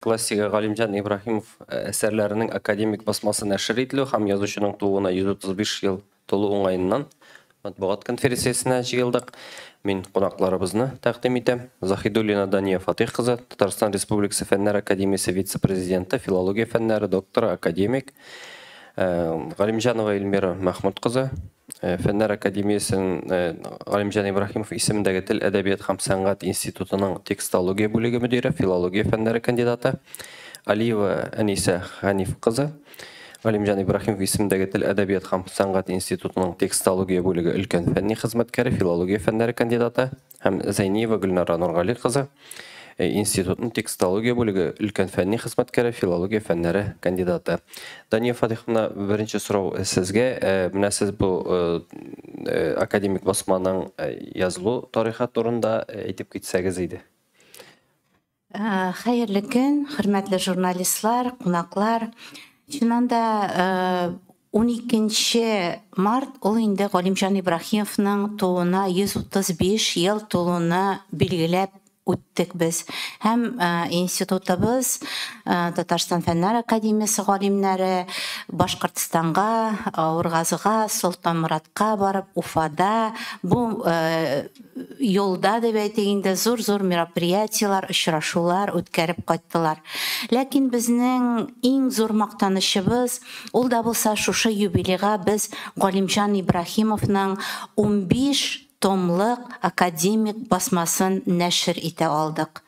Классигы Галимҗан Ибраһимов әсәрләренең академик басмасы нәшер ителү һәм язучының тууына 135 ел тулу уңаеннан матбугат конференциясенә җыелдык. Мин кунакларыбызны тәкъдим итәм. Заһидуллина Дания Фатих кызы, Татарстан Республикасы Фәннәр академиясе вице-президенты, филология фәннәре докторы, академик. Галимҗанова Эльмира Мәхмүт кызы, Фәннәр академиясенең Галимҗан Ибраһимов исемендәге тел, әдәбият һәм сәнгать институтының текстология бүлеге мөдире, филология фәннәре кандидаты. Алиева Әнисә Хәниф кызы, Галимҗан Ибраһимов исемендәге тел, әдәбият һәм сәнгать институтының текстология бүлеге өлкән фәнни хезмәткәре, филология фәннәре кандидаты. Һәм Зәйниева Гөлнара Нургали кызы, институтның текстология бүлеге өлкән фәнни хезмәткәре, филология фәннәре кандидаты. Дания Фатиховна, беренче сорау сезгә. Менә сез бу академик басманың язылу тарихы турында әйтеп китсәгез иде. Хәерле көн, хөрмәтле журналистлар, кунаклар. Чыннан да 12 март ул инде Галимҗан Ибраһимовның тууына 135 ел тулуны билгеләп үттек без. Һәм институтыбыз Татарстан Фәннәр академиясе галимнәре Башкортстанга, Авыргазыга, Солтанморатка барып, Уфада бу юлда дип әйтик инде зур-зур мероприятиелар, очрашулар үткәреп кайттылар. Ләкин безнең иң зур мактанычыбыз ул да булса шушы юбилейга без Галимҗан Ибраһимовның 15 томлык академик басмасын нәшер итә алдык.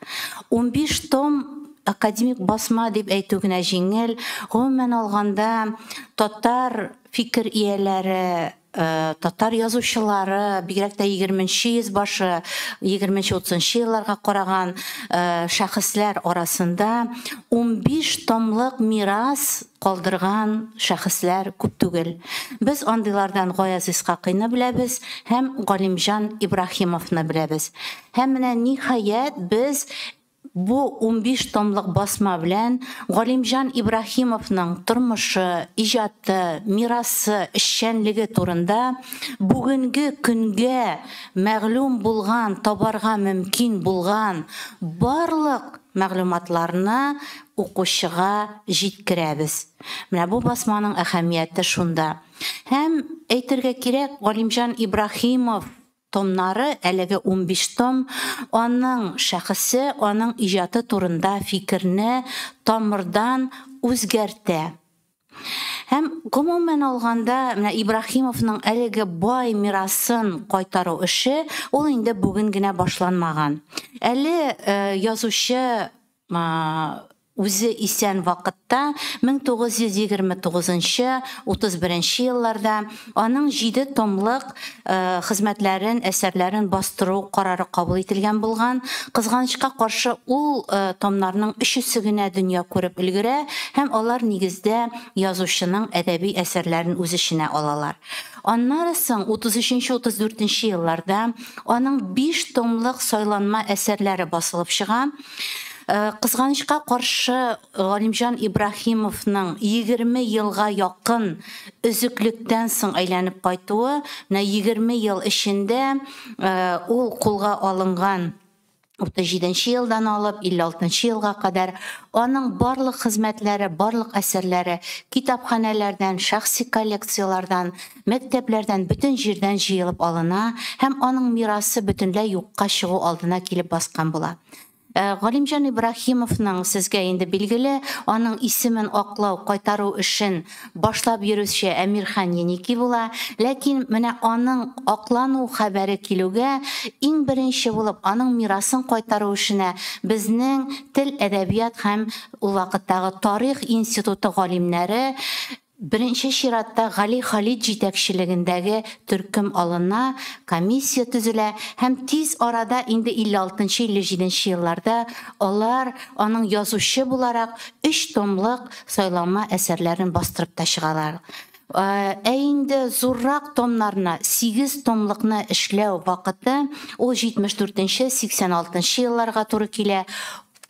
15 том академик басма дип әйтү генә җиңел. Гомумән алганда, татар фикер ияләре, татар язучылары, бигрәк тә 20 йөз башы, 20-30 елларга караган шәхесләр арасында 15 томлык мирас калдырган шәхесләр күп түгел. Без андыйлардан Гаяз Исхакыйны беләбез һәм Галимҗан Ибраһимовны беләбез. Һәм менә ниһаять без бу 15 томлык басма белән Галимҗан Ибраһимовның тормышы, иҗаты, мирасы, эшчәнлеге турында бүгенге көнгә мәгълүм булган, табарга мөмкин булган барлык мәгълүматларны укучыга җиткерәбез. Менә бу басманың әһәмияте шунда. Һәм әйтергә кирәк, Галимҗан Ибраһимов томнары, әлеге 15 том, аның шәхесе, аның иҗаты турында фикерне тамырдан үзгәртә. Һәм гомумән алганда, менә Ибраһимовның әлеге бай мирасын кайтару эше ул инде бүген генә башланмаган. Әле язучы үзе исән вакытта 1929-31 елларда аның 7 томлык хезмәтләрен, әсәрләрен бастыру карары кабул ителгән булган. Кызганычка каршы ул томнарның өчесе генә дөнья күреп өлгерә һәм алар нигездә язучының әдәби әсәрләрен үз эченә алалар. Аннары соң 33-34 елларда аның 5 томлык сайланма әсәрләре басылып чыга. Кызганычка каршы Галимҗан Ибраһимовның 20 елга якын өзеклектән соң әйләнеп кайтуы, менә 20 ел эчендә ул кулга алынган 37 елдан алып 56 елга кадәр аның барлык хезмәтләре, барлык әсәрләре китапханәләрдән, шәхси коллекцияләрдән, мәктәпләрдән, бөтен җирдән җыелып алына һәм аның мирасы бөтенләй юкка чыгу алдына килеп баскан була. Галимҗан Ибраһимовның сезгә инде билгеле, аның исемен аклау, кайтару эшен башлап йөрүче Әмирхан Еники була. Ләкин менә аның аклану хәбәре килүгә иң беренче булып аның мирасын кайтару эшенә безнең тел, әдәбият һәм ул вакыттагы тарих институты галимнәре беренче чиратта Гали Халид җитәкчелегендәге төркем алына, комиссия төзелә һәм тиз арада инде 56-57 елларда алар аның язучы буларак 3 томлык сайланма әсәрләрен бастырып та чыгалар. Ә инде зуррак томнарны, 8 томлыкны эшләү вакыты ул 74-86 елларга туры килә.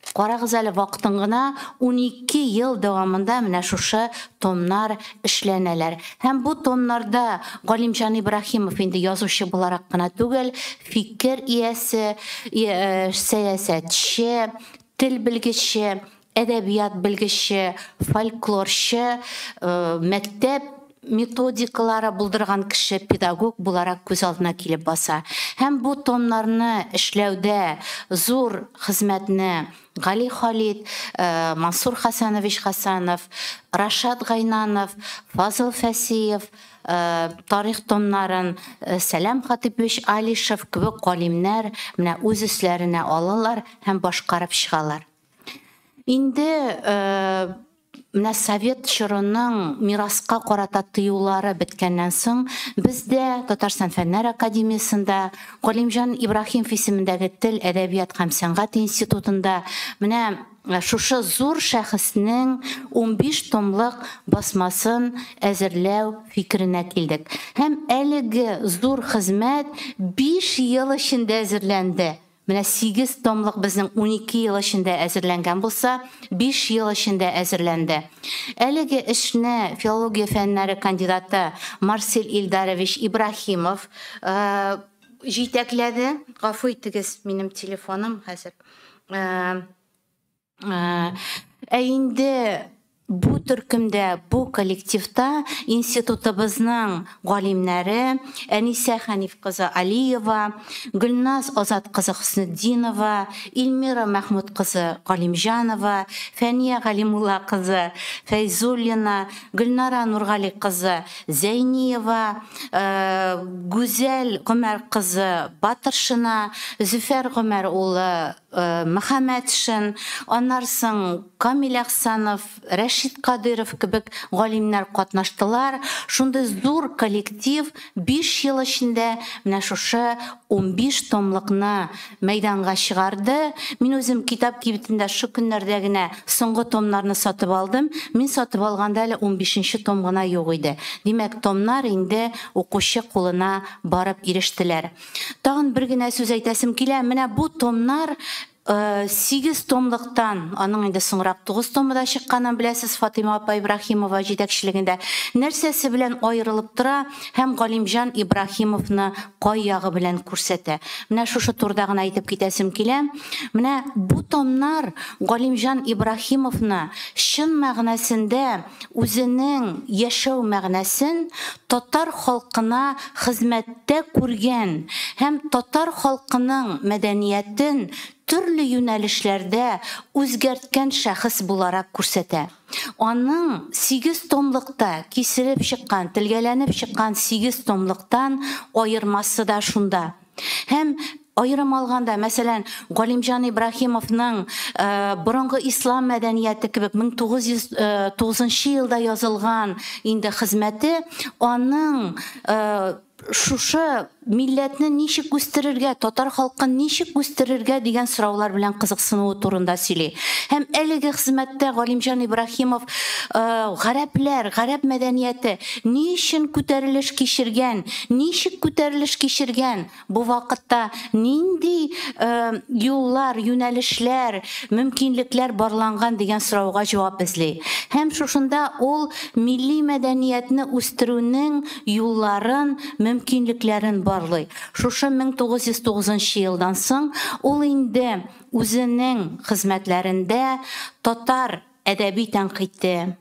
Карагыз әле, вакытын гына 12 ел дәвамында менә шушы томнар эшләнәләр. Һәм бу томнарда Галимҗан Ибраһимов инде язучы буларак кына түгел, фикер иясе, сәясәтче, тел белгече, әдәбият белгече, фольклорчы, мәктәп методикалары булдырган кеше, педагог буларак күз алдына килеп баса. Һәм бу томнарны эшләүдә зур хезмәтне Гали Халид, Мансур Хасанович Хасанов, Рашат Гайнанов, Фазыл Фәсиев, тарих томнарын Сәлам Хатипович Алишев кебек галимнәр менә үз өсләренә алалар һәм башкарып чыгалар. Инде менә совет чорының мираска карата тыюлары беткәннән соң, бездә Татарстан Фәннәр академиясендә, Галимҗан Ибраһимов исемендәге тел, әдәбият һәм сәнгать институтында менә шушы зур шәхеснең 15 томлык басмасын әзерләү фикеренә килдек. Һәм әлеге зур хезмәт 5 ел эчендә әзерләнде. Менә 8 томлык безнең 12 ел эчендә әзерләнгән булса, 5 ел эчендә әзерләнде. Әлеге эшне филология фәннәре кандидаты Марсель Илдарович Ибраһимов җитәкләде. Гафу итегез, минем телефоным хәзер. Ә инде бу төркемдә, бу коллективта институтыбызның галимнәре Әнисә Хәниф кызы Алиева, Гөлназ Азат кызы Хөснетдинова, Эльмира Мәхмүт кызы Галимҗанова, Фәния Галимулла кызы Фәйзуллина, Гөлнара Нургали кызы Зәйниева, Гүзәл Гомәр кызы Батыршина, Зөфәр Гомәр улы Мөхәммәтшин, аннан соң Камил Әхсанов, Рәшит Кадыров кебек галимнәр катнаштылар. Шундый зур коллектив 5 ел эчендә менә шушы 15 томлыкны мәйданга чыгарды. Мин үзем китап кибетендә шу көннәрдә генә соңгы томнарны сатып алдым. Мин сатып алганда әле 15 том гына юк иде. Димәк, томнар инде укучы кулына барып ирештеләр. Тагын бер генә сүз әйтәсем килә. Менә бу томнар 8 томлыктан, аның инде соңрак 9 томы да чыкканын беләсез, Фатыйма апа Ибраһимова җитәкчелегендә. Нәрсәсе белән аерылып тора һәм Галимҗан Ибраһимовны кай ягы белән күрсәтә? Менә шушы турыда гына әйтеп китәсем килә. Менә бу томнар Галимҗан Ибраһимовны чын мәгънәсендә үзенең яшәү мәгънәсен татар халкына хезмәттә күргән һәм татар халкының мәдәниятен төрле юнәлешләрдә үзгәрткән шәхес буларак күрсәтә. Аның 8 томлыкта киселеп чыккан, телгәләнеп чыккан 8 томлыктан аермасы да шунда. Һәм аерым алганда, мәсәлән, Галимҗан Ибраһимовның борынгы ислам мәдәнияте кебек 1909 елда язылган инде хезмәте аның шушы милләтне ничек үстерергә, татар халкын ничек үстерергә дигән сораулар белән кызыксынуы турында сөйли. Һәм әлеге хезмәттә Галимҗан Ибраһимов гарәпләр, гарәп мәдәнияте ни өчен күтәрелеш кичергән, ничек күтәрелеш кичергән, бу вакытта нинди юллар, юнәлешләр, мөмкинлекләр барланган дигән сорауга җавап эзли. Һәм шушында ул милли мәдәниятне үстерүнең юлларын, мөмкинлекләрен барлый. Шушы 1909 елдан соң ул инде үзенең хезмәтләрендә татар әдәби тәнкыйте,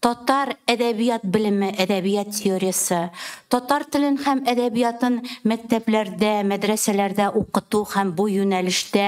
татар әдәбият белеме, әдәбият теориясе, татар телен һәм әдәбиятын мәктәпләрдә, мәдрәсәләрдә укыту һәм бу юнәлештә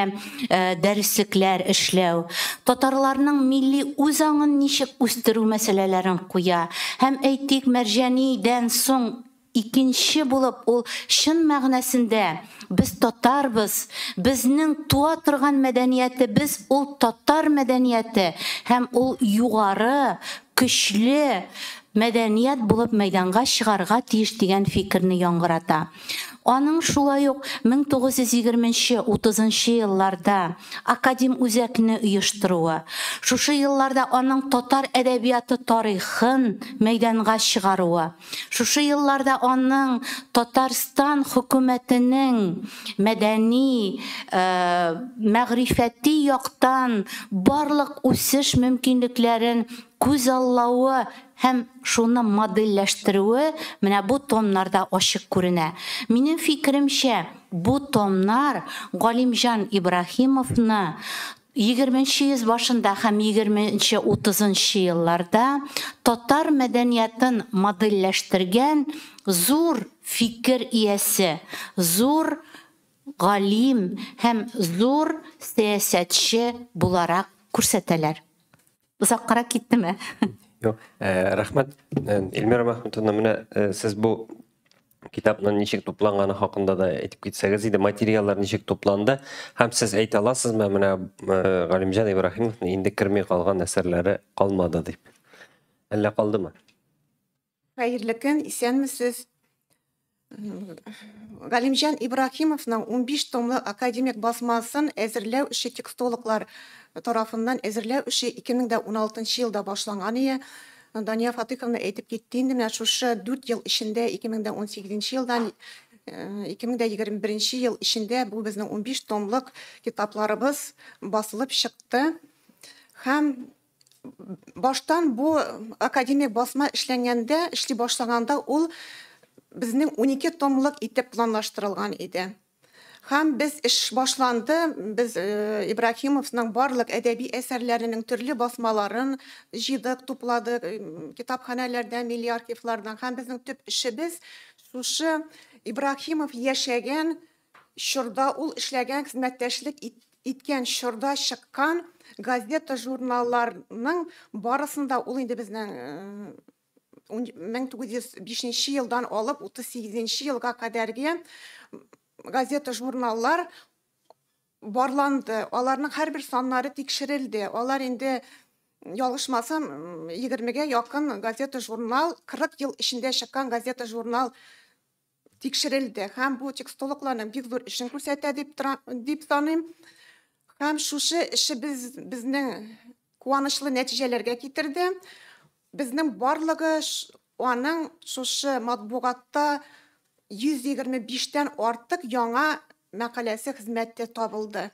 дәреслекләр эшләү, татарларның милли үзаңын ничек үстерү мәсьәләләрен куя. Һәм әйтик, Мәрҗанидән соң икенче булып ул чын мәгънәсендә без татарбыз, безнең туа торган мәдәниятебез ул татар мәдәнияте һәм ул югары, көчле мәдәният булып мәйданга чыгарга тиеш дигән фикерне яңгырата. Аның шулай ук 1920-30 елларда академ үзәкне оештыруы, шушы елларда аның татар әдәбияты тарихын мәйданга чыгаруы, шушы елларда аның Татарстан хөкүмәтенең мәдәни, мәгърифәти яктан барлык үсеш мөмкинлекләрен күз аллавы һәм шуны модельләштерүе менә бу томнарда ачык күренә. Минем фикеремчә, бу томнар Галимҗан Ибраһимовны 20 йөз башында һәм 20-30 елларда татар мәдәниятын модельләштергән зур фикер иясе, зур галим һәм зур сәясәтче буларак күрсәтәләр. Озаккарак киттеме? Юк, рәхмәт. Эльмира Мәхмүтовна, менә сез бу китапның ничек тупланганы хакында да әйтеп китсәгез иде, материаллар ничек тупланды һәм сез әйтә аласызмы, менә Галимҗан Ибраһимовның инде керми калган әсәрләре калмады дип? Әллә калдымы? Хәерле көн, исәнмесез. Галимҗан Ибраһимовның 15 томлы академик басмасын әзерләү эше текстологлар тарафыннан әзерләү эше 2016 елда башланган иде. Дания Фатыйховна әйтеп китте инде, менә шушы 4 ел эчендә, 2018 елдан 2021 ел эчендә бу безнең 15 томлык китапларыбыз басылып чыкты. Һәм баштан бу академик басма эшләнгәндә, эшли башлаганда ул безнең 12 томлык итеп планлаштырылган иде. Һәм без эш башланды, без Ибраһимовның барлык әдәби әсәрләренең төрле басмаларын җыйдык, тупладык, китапханәләрдән, милли архивлардан. Һәм безнең төп эшебез шушы Ибраһимов яшәгән чорда, ул эшләгән, хезмәттәшлек иткән чорда чыккан газета, журналларның барысын да ул инде безнең 1905 елдан алып 38 елга кадәрге газета, журналлар барланды. Аларның һәрбер саннары тикшерелде. Алар инде, ялгышмасам, 20-гә якын газета, журнал, 40 ел эчендә чыккан газета, журнал тикшерелде. Һәм бу текстологларның бик зур эшен күрсәтә дип саныйм. Һәм шушы эшебез безнең куанычлы нәтиҗәләргә китерде. Безнең барлыгы аның шушы матбугатта 125-тән артык яңа мәкаләсе хезмәте табылды.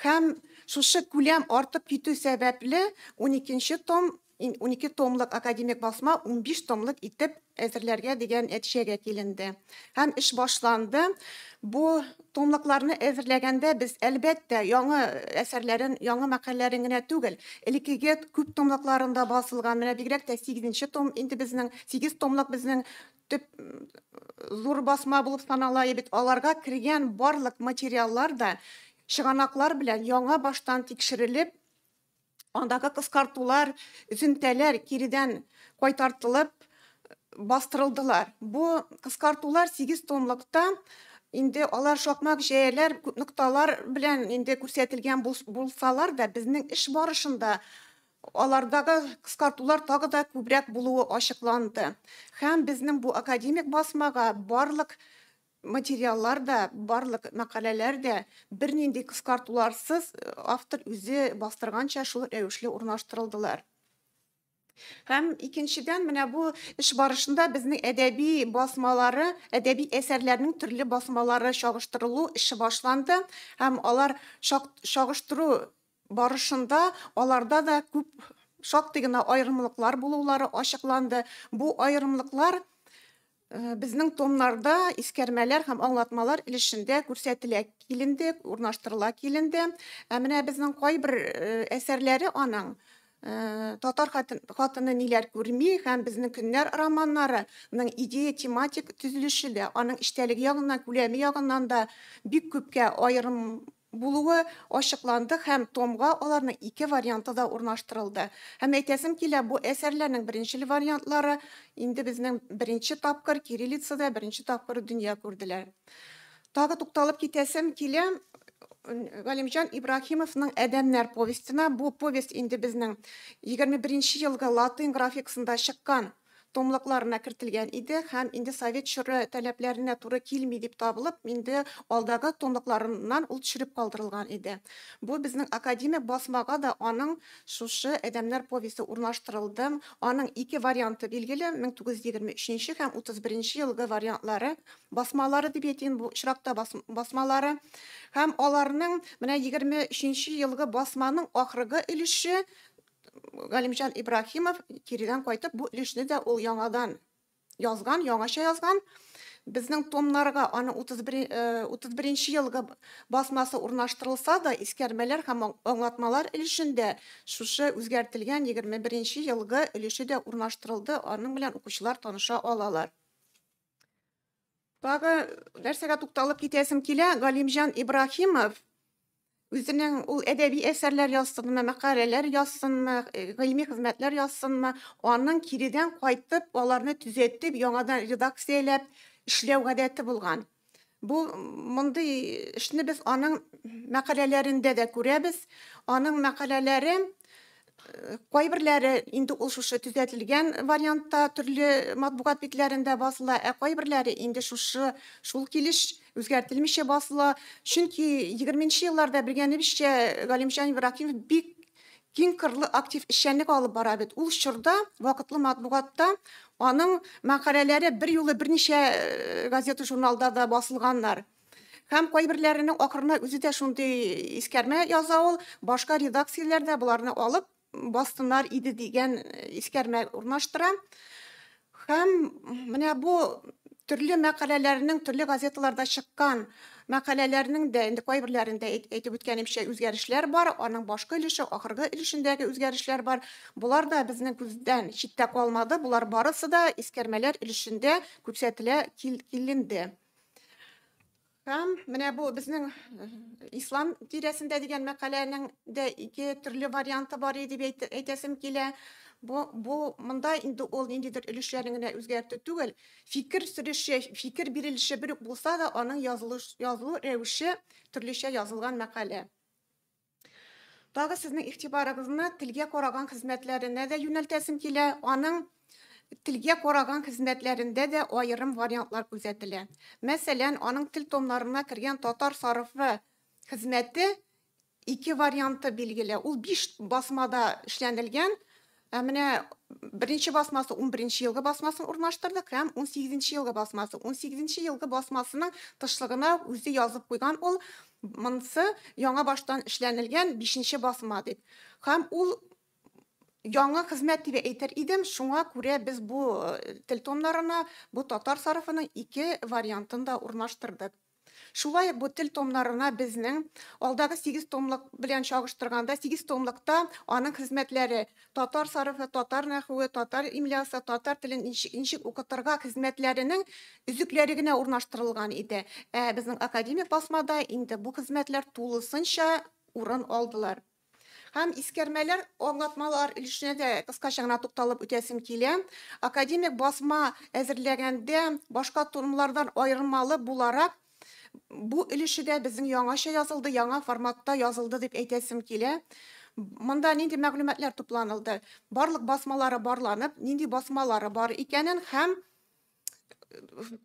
Һәм шушы күләм артып китү сәбәпле 12 том, 12 томлык академик басма 15 томлык итеп әзерләргә дигән нәтиҗәгә киленде. Һәм эш башланды. Бу томлыкларны әзерләгәндә без әлбәттә яңа әсәрләрен, яңа мәкаләләрен генә түгел, элеккеге күп томлыкларында басылган, менә бигрәк тә 8 том инде безнең 8 томлык безнең төп зур басма булып санала бит. Аларга кергән барлык материаллар да чыганаклар белән яңа баштан тикшерелеп, андагы кыскартулар, өземтәләр киредән кайтартылып бастырылдылар. Бу кыскартулар 8 томлыкта инде алар шакмак җәяләр, күп нокталар белән инде күрсәтелгән булсалар да, безнең эш барышында алардагы кыскартулар тагы да күбрәк булуы ачыкланды. Һәм безнең бу академик басмага барлык материаллар да, барлык мәкаләләр дә бернинди кыскартуларсыз автор үзе бастырганча шул рәвешле урнаштырылдылар. Һәм икенчедән, менә бу эш барышында безнең әдәби басмалары, әдәби әсәрләрнең төрле басмалары чагыштырылу эше башланды. Һәм алар чагыштыру барышында аларда да күп шактый гына аерымлыклар булулары ачыкланды. Бу аерымлыклар безнең томнарда искәрмәләр һәм аңлатмалар өлешендә күрсәтелә киленде, урнаштырыла киленде. Ә менә безнең кайбер әсәрләре аның татар хатыны ниләр күрми һәм безнең көннәр романнарының идея тематик төзелеше дә, аның эчтәлеге ягыннан, күләме ягыннан да бик күпкә аерым булуы ачыкланды һәм томга аларның ике варианты да урнаштырылды. Һәм әйтәсем килә, бу әсәрләрнең беренчел вариантлары инде безнең беренче тапкыр кириллицада беренче тапкыр дөнья күрделәр. Тагы тукталып китәсем килә Галимҗан Ибраһимовның Әдәмнәр повестена. Бу повесть инде безнең 21 елгы латин графикасында чыккан томлыкларына кертелгән иде һәм инде совет чоры таләпләренә туры килми дип табылып, инде алдагы томлыкларыннан ул төшереп калдырылган иде. Бу безнең академик басмага да аның шушы Әдәмнәр повесте урнаштырылды. Аның ике варианты билгеле, 1923 һәм 31 елгы вариантлары, басмалары дип әйтим, бу очракта басмалары. Һәм аларның менә 23 елгы басманың ахыргы өлеше Галимҗан Ибраһимов киридән кайтып, бу өлешне дә ул яңадан язган, яңача язган. Безнең томнарга аның 31 елгы басмасы урнаштырылса да, искәрмәләр һәм аңлатмалар өлешендә шушы үзгәртелгән 21 елгы өлеше дә урнаштырылды, аның белән укучылар таныша алалар. Тагы нәрсәгә тукталып китәсем килә, Галимҗан Ибраһимов үзенең ул әдәби әсәрләр язсынмы, мәкаләләр язсынмы, гыйльми хезмәтләр язсынмы, аның киредән кайтып, аларны төзәтеп, яңадан редакцияләп эшләү гадәте булган. Бу мондый эшне без аның мәкаләләрендә дә күрәбез. Аның мәкаләләре кайберләре инде ул шушы төзәтелгән вариантта төрле матбугат битләрендә басыла, ә кайберләре инде шушы шул килеш үзгәртелмичә басыла. Чөнки 20 елларда белгәнебезчә Галимҗан Ибраһимов бик киң кырлы актив эшчәнлек алып бара бит. Ул чорда вакытлы матбугатта аның мәкаләләре бер юлы берничә газета журналда да басылганнар. Һәм кайберләренең ахырына үзе дә шундый искәрмә яза ул, башка редакцияләрдә боларны алып бастыннар иде дигән искәрмә урнаштыра. Һәм менә бу төрле мәкаләләрнең төрле газеталарда чыккан мәкаләләрнең дә инде кайберләрендә әйтеп үткәнемчә үзгәрешләр бар, аның башка өлеше, ахыргы өлешендәге үзгәрешләр бар. Болар да безнең күздән читтә калмады, болар барысы да искәрмәләр өлешендә күрсәтелә киленде. Һәм менә бу безнең ислам тирәсендә дигән мәкаләнең дә ике төрле варианты бар иде дип әйтәсем килә. Бу монда инде ул ниндидер өлешләрен генә үзгәртү түгел, фикер сөреше, фикер бирелеше бер үк булса да, аның язылу рәвеше төрлечә язылган мәкалә. Тагы сезнең игътибарыгызны телгә караган хезмәтләренә дә юнәлтәсем килә. Аның телгә караган хезмәтләрендә дә аерым вариантлар күзәтелә. Мәсәлән, аның тел томнарына кергән татар сарыфы хезмәте ике варианты билгеле. Ул 5 басмада эшләнелгән. Ә менә беренче басмасы 11 елгы басмасын урнаштырдык һәм 18 елгы басмасы. 18 елгы басмасының тышлыгына үзе язып куйган ул, монысы яңа баштан эшләнелгән 5 басма дип. Һәм ул яңа хезмәт дип әйтер идем, шуңа күрә без бу тел томнарына бу татар сарыфының ике вариантын да урнаштырдык. Шулай ук бу тел томнарына безнең алдагы 8 томлык белән чагыштырганда 8 томлыкта аның хезмәтләре татар сарыфы, татар нәхүе, татар имлясы, татар телен ничек укытырга хезмәтләренең өзекләре генә урнаштырылган иде. Ә безнең академик басмада инде бу хезмәтләр тулысынча урын алдылар. Һәм искәрмәләр, аңлатмалар өлешенә дә кыскача гына тукталып үтәсем килә. Академик басма әзерләгәндә башка томлардан аермалы буларак бу өлеше дә безнең яңача язылды, яңа форматта язылды дип әйтәсем килә. Монда нинди мәгълүматлар тупланылды? Барлык басмалары барланып, нинди басмалары бар икәнен һәм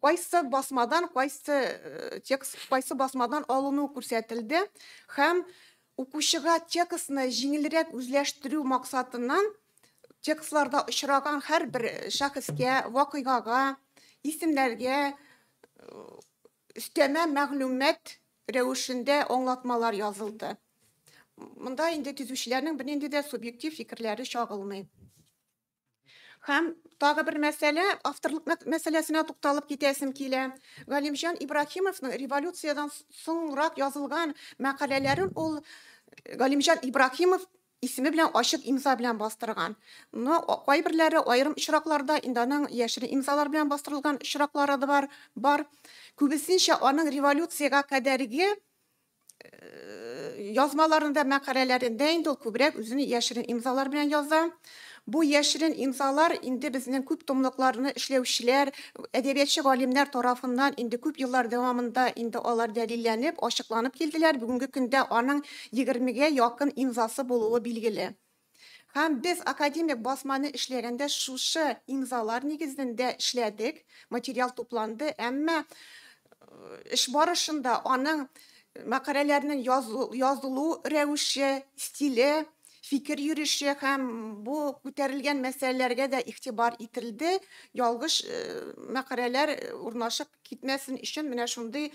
кайсы басмадан, кайсы текст, кайсы басмадан алыну күрсәтелде һәм укучыга текстны җиңелрәк үзләштерү максатыннан текстларда очраган һәрбер шәхескә, вакыйгага, исемнәргә өстәмә мәгълүмат рәвешендә аңлатмалар язылды. Монда инде төзүчеләрнең бернинди дә субъектив фикерләре чагылмый. Һәм тагы бер мәсьәлә, авторлык мәсьәләсенә тукталып китәсем килә. Галимҗан Ибраһимовның революциядән соңрак язылган мәкаләләрен ул Галимҗан Ибраһимов исеме белән ачык имза белән бастырган. Но кайберләре аерым очракларда инде аның яшерен имзалар белән бастырылган очраклары да бар. Күбесенчә аның революциягә кадәрге язмаларында, мәкаләләрендә инде ул күбрәк үзенең яшерен имзалар белән яза. Бу яшерен имзалар инде безнең күп томлыкларны эшләүчеләр, әдәбиятчы галимнәр тарафыннан инде күп еллар дәвамында инде алар дәлилләнеп, ачыкланып килделәр. Бүгенге көндә аның 20-гә якын имзасы булуы билгеле. Һәм без академик басманы эшләгәндә шушы имзалар нигезендә эшләдек, материал тупланды, әмма эш барышында аның мәкаләләренең язылу рәвеше, стиле, фикер йөреше һәм бу күтәрелгән мәсьәләләргә дә игътибар ителде. Ялгыш мәкаләләр урнашып китмәсен өчен менә шундый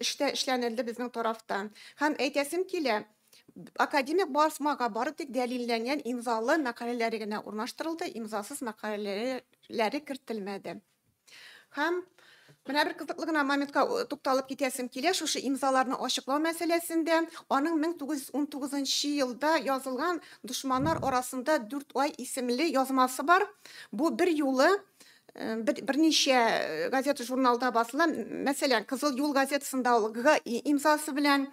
эштә эшләнелде безнең тарафтан. Һәм әйтәсем килә, академик басмага бары тик дәлилләнгән имзалы мәкаләләре генә урнаштырылды, имзасыз мәкаләләре кертелмәде. Һәм Менә бер кызыклы гына моментка тукталып китәсем килә, шушы имзаларны ачыклау мәсьәләсендә. Аның 1919 елда язылган «Дошманнар арасында 4 ай» исемле язмасы бар. Бу бер юлы берничә газета журналда басыла. Мәсәлән, «Кызыл юл» газетасында ул Г имзасы белән,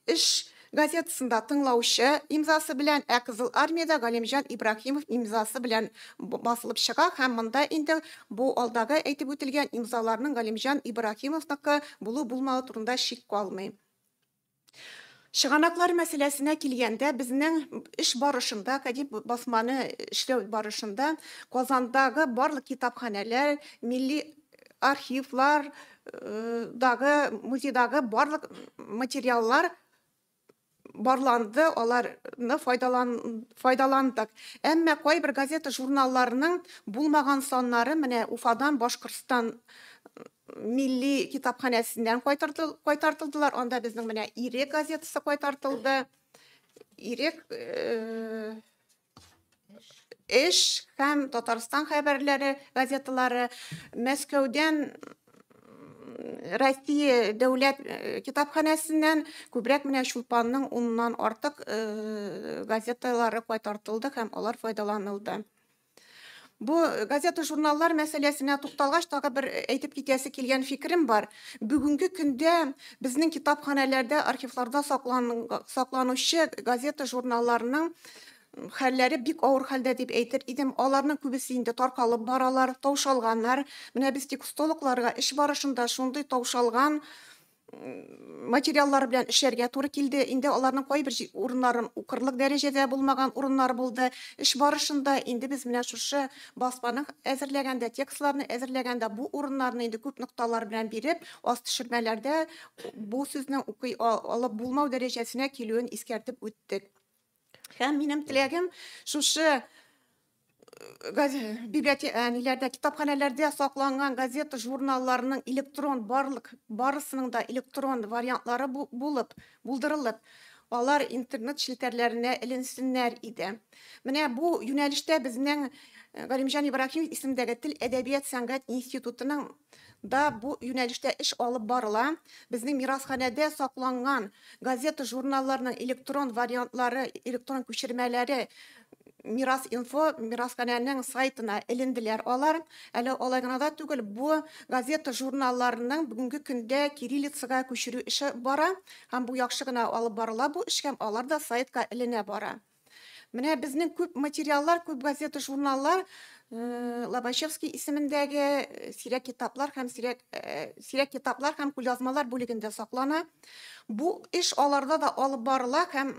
«Эш» газетасында «Тыңлаучы» имзасы белән, ә «Кызыл армиядә» Галимҗан Ибраһимов имзасы белән басылып чыга, һәм монда инде бу алдагы әйтеп үтелгән имзаларның Галимҗан Ибраһимовныкы булу-булмавы турында шик калмый. Чыганаклар мәсьәләсенә килгәндә, безнең эш барышында, академик басманы эшләү барышында Казандагы барлык китапханәләр, милли архивлар, дагы, музейдагы барлык материаллар барланды, аларны файдаландык. Әмма кайбер газета журналларының булмаган саннары менә Уфадан, Башкортстан милли китапханәсеннән кайтартылдылар. Анда безнең менә «Ирек» газетасы кайтартылды. «Ирек», «Эш» һәм «Татарстан хәбәрләре» газеталары. Мәскәүдән, Россия дәүләт китапханәсеннән күбрәк менә «Чулпанның» 10-нан артык газеталары кайтартылды һәм алар файдаланылды. Бу газета журналлар мәсьәләсенә тукталгач, тагы бер әйтеп китәсе килгән фикерем бар. Бүгенге көндә безнең китапханәләрдә, архивларда сакланучы газета журналларының хәлләре бик авыр хәлдә дип әйтер идем. Аларның күбесе инде таркалып баралар, таушалганнар. Менә без текстологларга эш барышында шундый таушалган материаллар белән эшләргә туры килде. Инде аларның кайбер урыннарын укырлык дәрәҗәдә булмаган урыннар булды. Эш барышында инде без менә шушы басманы әзерләгәндә, текстларны әзерләгәндә бу урыннарны инде күп нокталар белән биреп, аз төшермәләрдә бу сүзнең укый алып булмау дәрәҗәсенә килүен искәртеп үттек. Һәм минем теләгем шушы библиотекаларда, китапханәләрдә сакланган газета журналларының электрон барлык, барысының да электрон вариантлары булып, булдырылып, алар интернет челтәрләренә эленсеннәр иде. Менә бу юнәлештә безнең Галимҗан Ибраһимов исемендәге Тел, әдәбият, сәнгать институтының да бу юнәлештә эш алып барыла. Безнең мирасханәдә сакланган газета журналларының электрон вариантлары, электрон күчермәләре Мирас инфо мирасханәнең сайтына эленделәр алар. Әле алай гына да түгел, бу газета журналларының бүгенге көндә кириллицага күчерү эше бара һәм бу яхшы гына алып барыла бу эш, һәм алар да сайтка эленә бара. Менә безнең күп материаллар, күп газета журналлар Лобачевский исемендәге сирәк китаплар һәм сирәк китаплар һәм кулъязмалар бүлегендә саклана. Бу эш аларда да алып барыла һәм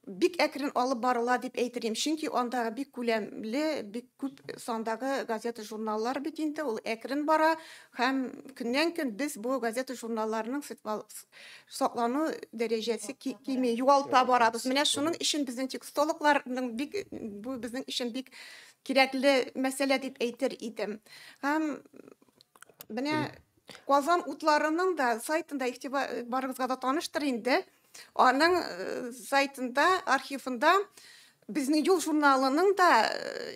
бик әкрен алып барыла дип әйтер идем. Чөнки анда бик күләмле, бик күп сандагы газета журналлар бит инде ул әкрен бара һәм көннән-көн без бу газета журналларының саклану дәрәҗәсе кими, югалта барабыз. Менә шуның өчен безнең текстологларның бик, бу безнең өчен бик кирәкле мәсьәлә дип әйтер идем. Һәм менә Казан утларының да сайтында, игътибар барыгызга да таныштыр инде. Аның сайтында, архивында безнең юл журналының да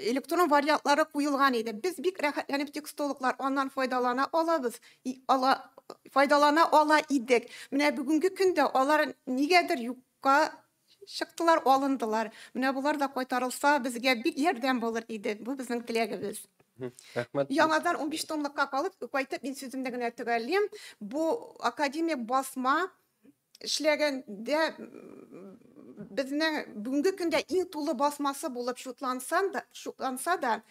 электрон вариантлары куелган иде. Без бик рәхәтләнеп текстологлар аннан файдалана алабыз, файдалана ала идек. Менә бүгенге көндә алар нигәдер юкка чыктылар, алындылар. Менә булар да кайтарылса, безгә бик ярдәм булыр иде. Бу безнең теләгебез. Рәхмәт. Яңадан 15 томлыкка калып, кайтып мин сүземне генә төгәллим. Бу академик басма эшләгәндә безнең бүгенге көндә иң тулы басмасы булып шутланса да,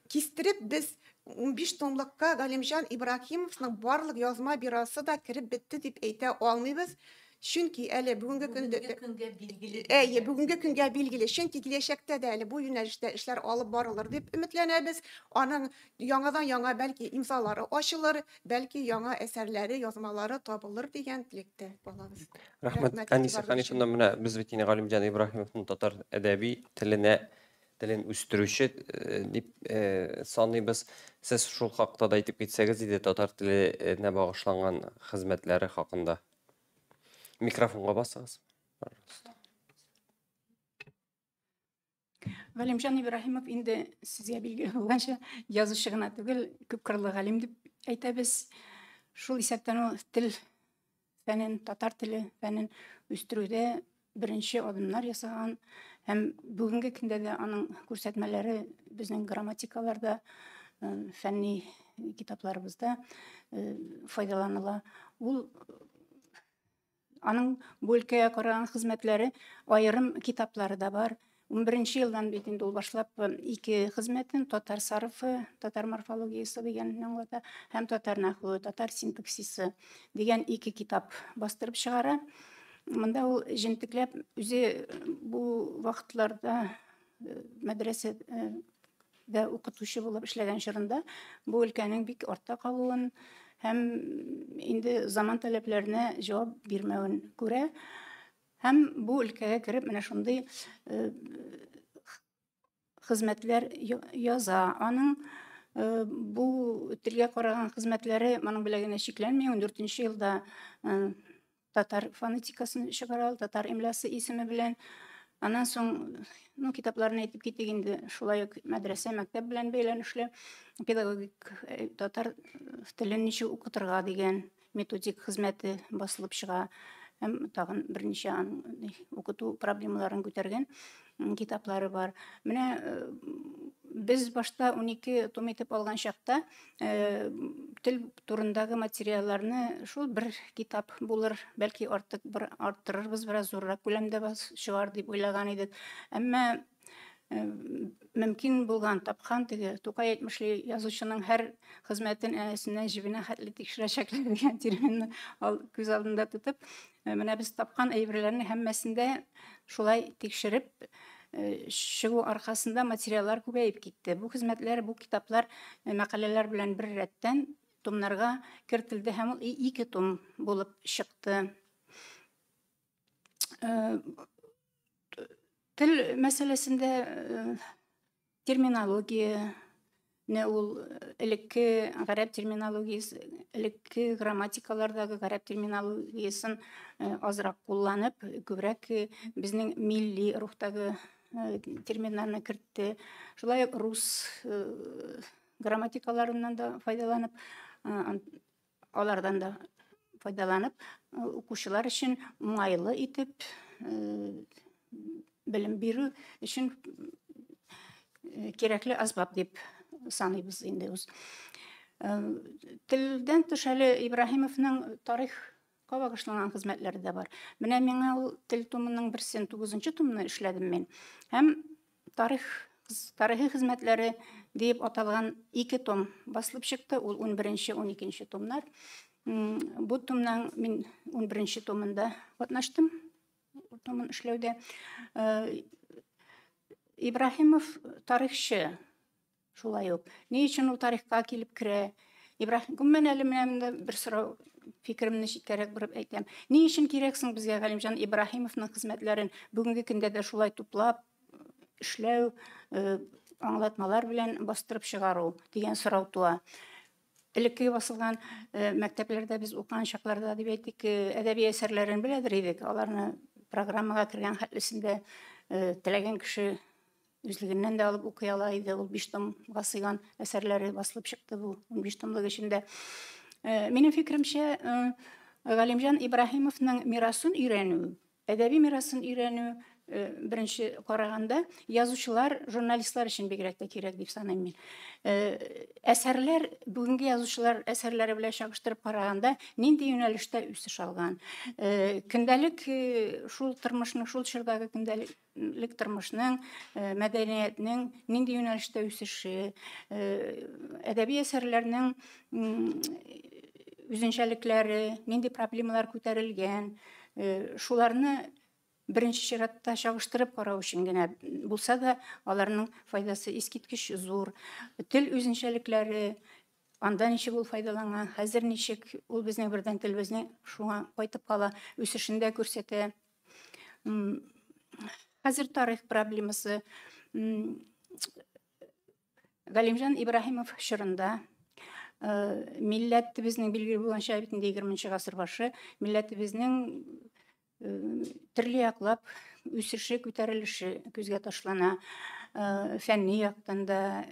кистереп без 15 томлыкка Галимҗан Ибраһимовның барлык язма мирасы да кереп бетте дип әйтә алмыйбыз. Чөнки әле бүгенге көндә Бүгенге көнгә билгеле. Әйе, бүгенге көнгә билгеле. Чөнки киләчәктә дә әле бу юнәлештә эшләр алып барылыр дип өметләнәбез. Аның яңадан яңа бәлки имзалары ачылыр, бәлки яңа әсәрләре, язмалары табылыр дигән теләктә калабыз. Рәхмәт. Рәхмәт, Әнисе игътибарыгыз Ханифовна, өчен. менә без бит инде Галимҗан Ибраһимовның татар әдәби телен үстерүче дип саныйбыз. Сез шул хакта да әйтеп китсәгез иде, татар теленә багышланган хезмәтләре хакында. Микрофонга басыгыз. Пожалуйста. Галимҗан Ибраһимов инде сезгә билгеле булганча язучы гына түгел, күпкырлы галим дип әйтәбез. Шул исәптән ул тел фәнен, татар теле фәнен үстерүдә беренче адымнар ясаган һәм бүгенге көндә дә аның күрсәтмәләре безнең грамматикаларда, фәнни китапларыбызда файдаланыла. Ул аның бу өлкәгә караган хезмәтләре, аерым китаплары да бар. 11 елдан бит инде ул башлап ике хезмәтен: татар сарыфы, татар морфологиясе дигәнне аңлата, һәм татар нәхве, татар синтаксисы дигән ике китап бастырып чыгара. Монда ул җентекләп үзе бу вакытларда мәдрәсәдә укытучы булып эшләгән чорында бу өлкәнең бик артта калуын һәм инде заман таләпләренә җавап бирмәвен күрә. Һәм бу өлкәгә кереп менә шундый хезмәтләр яза. Аның бу телгә караган хезмәтләре моның белән генә чикләнми. 14 елда татар фонетикасын чыгара, татар имлясы исеме белән. Аннан соң, ну, китапларын әйтеп китик инде, шулай ук мәдрәсә, мәктәп белән бәйләнешле педагогик, татар телен ничек укытырга дигән методик хезмәте басылып чыга. Һәм тагын берничә укыту проблемаларын күтәргән китаплары бар. Менә без башта 12 том итеп алган чакта тел турындагы материалларны шул бер китап булыр, бәлки артык бер арттырырбыз, бераз зуррак күләмдә чыгар дип уйлаган идек. Әмма мөмкин булган, тапкан, теге Тукай әйтмешли, язучының һәр хезмәтен энәсеннән җебенә хәтле тикшерәчәкләр дигән терминны күз алдында тотып, менә без тапкан әйберләрне һәммәсен дә шулай тикшереп чыгу аркасында материаллар күбәеп китте. Бу хезмәтләр, бу китаплар мәкаләләр белән бер рәттән томнарга кертелде һәм ул ике том булып чыкты. Тел мәсьәләсендә терминология не ул элекке гарәп терминологиясе, элекке грамматикалардагы гарәп терминологиясен азрак кулланып, күбрәк безнең милли рухтагы терминнарны кертте. Шулай ук рус грамматикаларыннан да файдаланып, алардан да файдаланып, укучылар өчен уңайлы итеп белем бирү өчен кирәкле асбап дип саныйбыз инде үз. Телдән тыш әле Ибраһимовның тарихка багышланган хезмәтләре дә бар. Менә миңа ул тел томының берсен, 9 томны эшләдем мин. Һәм тарих тарихи хезмәтләре дип аталган ике том басылып чыкты. Ул 11, 12 томнар. Бу томның мин 11 томында катнаштым. Томын эшләүдә. Ибраһимов тарихчы шулай ук. Ни өчен ул тарихка килеп керә? Ибраһим, гомумән әле менә монда бер сорау, фикеремне читкәрәк борып әйтәм. Ни өчен кирәк соң безгә Галимҗан Ибраһимовның хезмәтләрен бүгенге көндә дә шулай туплап эшләү, аңлатмалар белән бастырып чыгару дигән сорау туа. Элекке басылган мәктәпләрдә без укыган чакларда дип әйтик, әдәби әсәрләрен беләдер идек. Аларны программага кергән хәтлесендә теләгән кеше үзлегеннән дә алып укый ала иде. Ул 5 томга сыйган әсәрләре басылып чыкты бу 15 томлык эчендә. Минем фикеремчә, Галимҗан Ибраһимовның мирасын өйрәнү, әдәби мирасын өйрәнү беренче караганда язучылар, журналистлар өчен бигрәк тә кирәк дип саныйм мин. Әсәрләр бүгенге язучылар әсәрләре белән чагыштырып караганда нинди юнәлештә үсеш алган. Көндәлек шул тормышның, шул чордагы көндәлек тормышның, мәдәниятнең нинди юнәлештә үсеше, әдәби әсәрләрнең үзенчәлекләре, нинди проблемалар күтәрелгән, шуларны беренче чиратта чагыштырып карау өчен генә булса да, аларның файдасы искиткеч зур. Тел үзенчәлекләре, анда ничек ул файдаланган, хәзер ничек ул безнең бердән телебезне шуңа кайтып кала, үсешен дә күрсәтә. Хәзер тарих проблемасы. Галимҗан Ибраһимов чорында милләтебезнең, билгеле булганча бит инде 20 гасыр башы, милләтебезнең төрле яклап үсеше, күтәрелеше күзгә ташлана. Фәнни яктан да,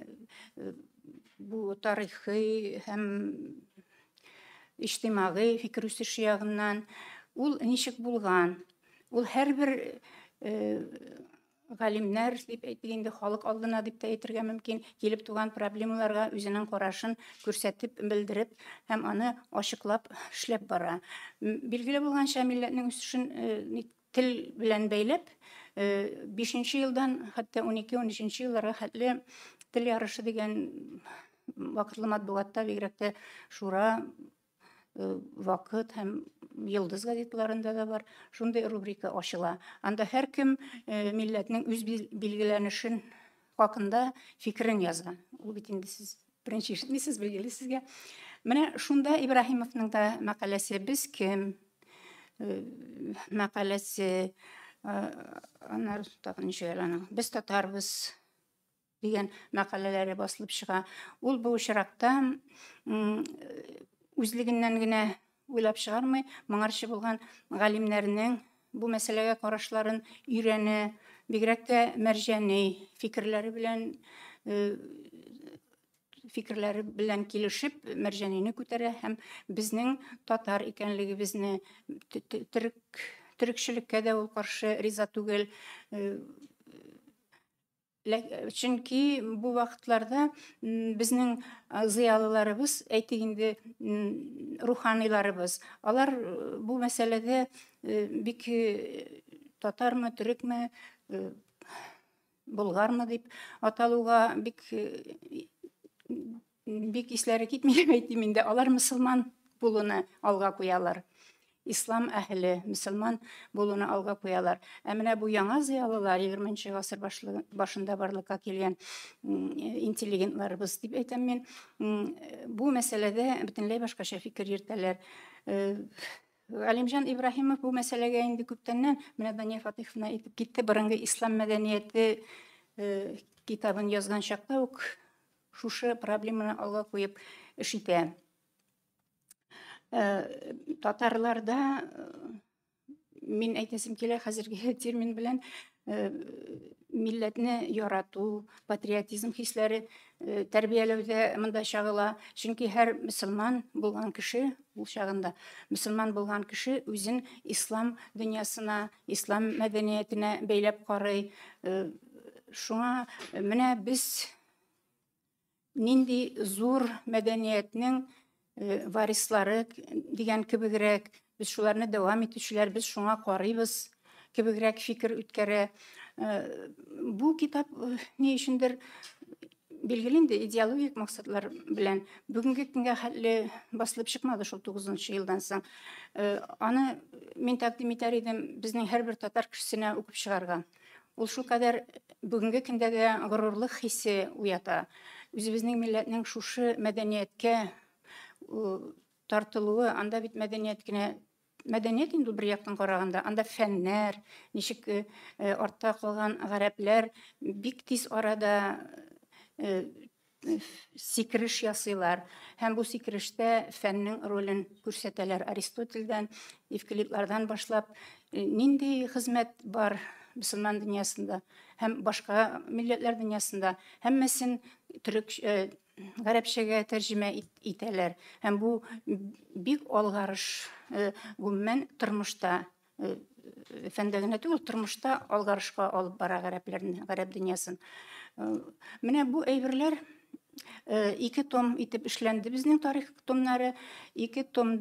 Бу тарихи һәм иҗтимагый фикер үсеше ягыннан ул ничек булган? Ул һәрбер галимнәр дип әйтик инде, халык алдына дип тә әйтергә мөмкин, килеп туган проблемаларга үзенең карашын күрсәтеп, белдереп һәм аны ачыклап эшләп бара. Билгеле булганча, милләтнең үсешен тел белән бәйләп, 5 елдан хәтта 12-13 елларга хәтле тел ярышы дигән вакытлы матбугатта, бигрәк тә Шура, Вакыт һәм Йолдыз газеталарында да бар, шундый рубрика ачыла. Анда һәркем милләтнең үз билгеләнешен хакында фикерен яза. Ул бит инде сез беренче ишетмисез, билгеле сезгә. Менә шунда Ибраһимовның да мәкаләсе «Без кем?» мәкаләсе, аннары тагын ничек әле аның «Без татарбыз» дигән мәкаләләре басылып чыга. Ул бу очракта үзлегеннән генә уйлап чыгармый, моңарчы булган галимнәрнең бу мәсьәләгә карашларын өйрәнә, бигрәк тә Мәрҗани фикерләре белән килешеп, Мәрҗанине күтәрә һәм безнең татар икәнлегебезне, төрекчелеккә дә ул каршы, риза түгел. Чөнки бу вакытларда безнең зыялыларыбыз, әйтик инде, руханиларыбыз, алар бу мәсьәләдә бик татармы, төрекме, болгармы дип аталуга бик исләре китми дип әйтим инде. Алар мөселман булуны алга куялар. Ислам әһеле, мөселман булуны алга куялар. Ә менә бу яңа зыялылар, 20 гасыр башында барлыкка килгән интеллигентларыбыз дип әйтәм мин, бу мәсьәләдә бөтенләй башкача фикер йөртәләр. Галимҗан Ибраһимов бу мәсьәләгә инде күптәннән, менә Дания Фатыйховна әйтеп китте, борынгы ислам мәдәнияте китабын язган чакта ук шушы проблеманы алга куеп эш итә. Татарларда, мин әйтәсем килә хәзерге термин белән, милләтне ярату, патриотизм хисләре тәрбияләүдә монда чагыла. Чөнки һәр мөселман булган кеше, ул чагында мөселман булган кеше үзен ислам дөньясына, ислам мәдәниятенә бәйләп карый. Шуңа менә без нинди зур мәдәниятнең варислары дигән кебегрәк, без шуларны дәвам итүчеләр, без шуңа карыйбыз кебегрәк фикер үткәрә. Бу китап ни өчендер, билгеле инде, идеологик максатлар белән бүгенге көнгә хәтле басылып чыкмады шул 9 елдан соң. Аны мин тәкъдим итәр идем безнең һәрбер татар кешесенә укып чыгарга. Ул шулкадәр бүгенге көндә дә горурлык хисе уята. Үзебезнең милләтнең шушы мәдәнияткә тартылуы, анда бит мәдәният кенә, мәдәният инде ул бер яктан караганда, анда фәннәр, ничек артта калган гарәпләр бик тиз арада сикереш ясыйлар һәм бу сикерештә фәннең ролен күрсәтәләр. Аристотельдән, Евклидлардан башлап нинди хезмәт бар мөселман дөньясында һәм башка милләтләр дөньясында, һәммәсен төрек, гарәпчәгә тәрҗемә итәләр. Һәм бу бик алгарыш, гомумән тормышта, фәндә генә түгел, тормышта алгарышка алып бара гарәпләрне, гарәп дөньясын. Менә бу әйберләр ике том итеп эшләнде, безнең тарих томнары. Ике том,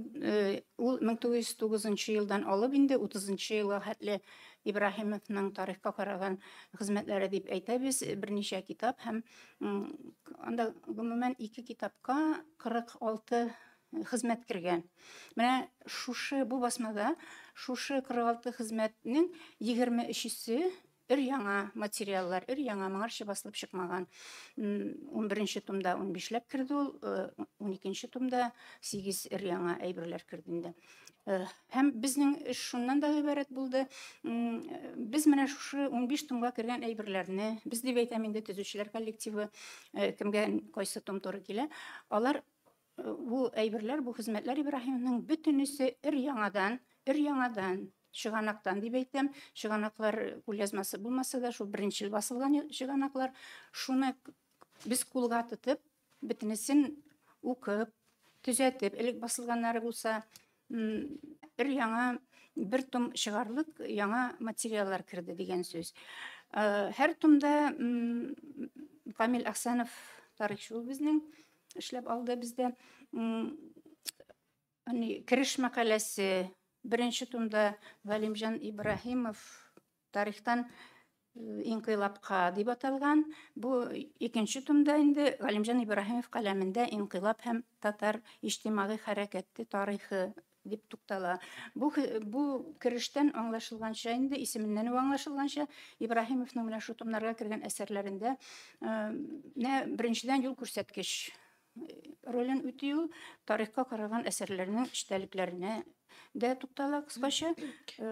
ул 1909 елдан алып инде 30 елга хәтле Ибраһимовның тарихка караган хезмәтләре дип әйтәбез, берничә китап, һәм анда гомумән ике китапка 46 хезмәт кергән. Менә шушы бу басмада шушы 46 хезмәтнең 23-се өр яңа материаллар, өр яңа, моңарчы басылып чыкмаган. 11 томда 15ләп керде ул, 12 томда 8 өр яңа әйберләр керде инде. Һәм безнең эш шуннан да гыйбарәт булды. Без менә шушы 15 томга кергән әйберләрне, без дип әйтәм инде, төзүчеләр коллективы, кемгә кайсы том туры килә, алар бу әйберләр, бу хезмәтләр Ибраһимның бөтенесе өр яңадан, өр яңадан чыганактан дип әйтәм, чыганаклар кулъязмасы булмаса да, шул беренчел басылган чыганаклар, шуны без кулга тотып Бөтенесен укып, төзәтеп, элек басылганнары булса, бер яңа бер том чыгарлык яңа материаллар керде дигән сүз. Һәр томда Камил Әхсәнов тарихчы ул безнең эшләп алды бездә. Кереш мәкаләсе беренче томда Галимҗан Ибраһимов тарихтан инкыйлабка дип аталган. Бу икенче томда инде Галимҗан Ибраһимов каләмендә инкыйлаб һәм татар иҗтимагый хәрәкәте тарихы дип туктала. Бу керештән аңлашылганча инде, исеменнән үк аңлашылганча, Ибраһимовның менә шул томнарга кергән әсәрләрендә беренчедән юл күрсәткеч ролен үти ул, тарихка караган әсәрләрнең эчтәлекләренә дә туктала кыскача.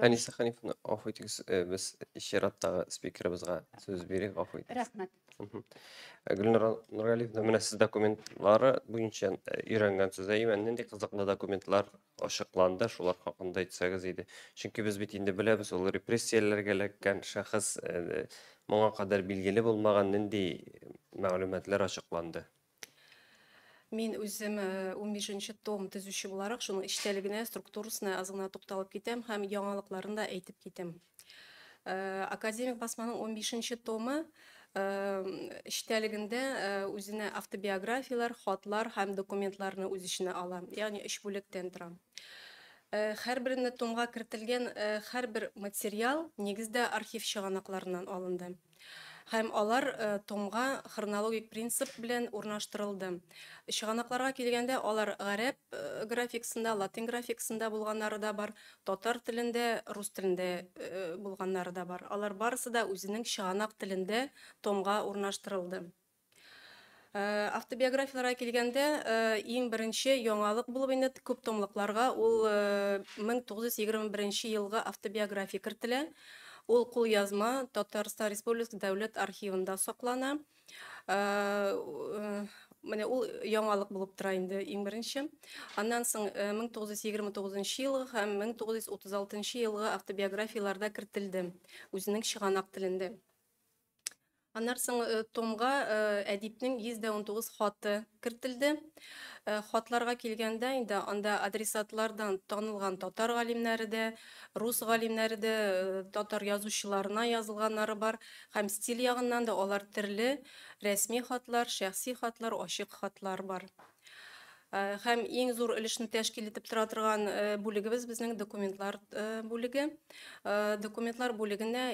Әниса Ханифовна, гафу итегез, без чираттагы спикерыбызга сүз бирик, гафу итегез. Рәхмәт. Гөлнур Нургалиевна, менә сез документлары буенча өйрәнгәнсез, әйе, нинди кызыклы документлар ачыкланды, шулар хакында әйтсәгез иде. Чөнки без бит инде беләбез, ул репрессияләргә эләккән шәхес, моңа кадәр билгеле булмаган нинди мәгълүматлар ачыкланды. Мин үзем 15 том төзүче буларак, шуның эчтәлегенә, структурасына аз гына тукталып китәм һәм яңалыкларын да әйтеп китәм. Академик басманың 15 томы эчтәлегендә үзенә автобиографияләр, хатлар һәм документларны үз эченә ала, ягъни 3 бүлектән тора. Һәрберенә томга кертелгән һәрбер материал нигездә архив чыганакларыннан алынды. Һәм алар томга хронологик принцип белән урнаштырылды. Чыганакларга килгәндә, алар гарәп графикасында, латин графикасында булганнары да бар, татар телендә, рус телендә булганнары да бар. Алар барысы да үзенең чыганак телендә томга урнаштырылды. Автобиографияләргә килгәндә, иң беренче яңалык булып инде күп томлыкларга ул 1921 елгы автобиография кертелә. Ул кулъязма Татарстан Республикасы Дәүләт архивында саклана. Менә ул яңалык булып тора инде иң беренче. Аннан соң 1929 елгы һәм 1936 елгы автобиографияләрдә кертелде үзенең чыганак телендә. Аннан соң томга әдипнең 119 хаты кертелде. Хатларга килгәндә инде анда адресатлардан танылган татар галимнәре дә, рус галимнәре дә, татар язучыларына язылганнары бар һәм стиль ягыннан да алар төрле рәсми хатлар, шәхси хатлар, ачык хатлар бар. Һәм иң зур өлешне тәшкил итеп тора торган бүлегебез безнең документлар бүлеге. Документлар бүлегенә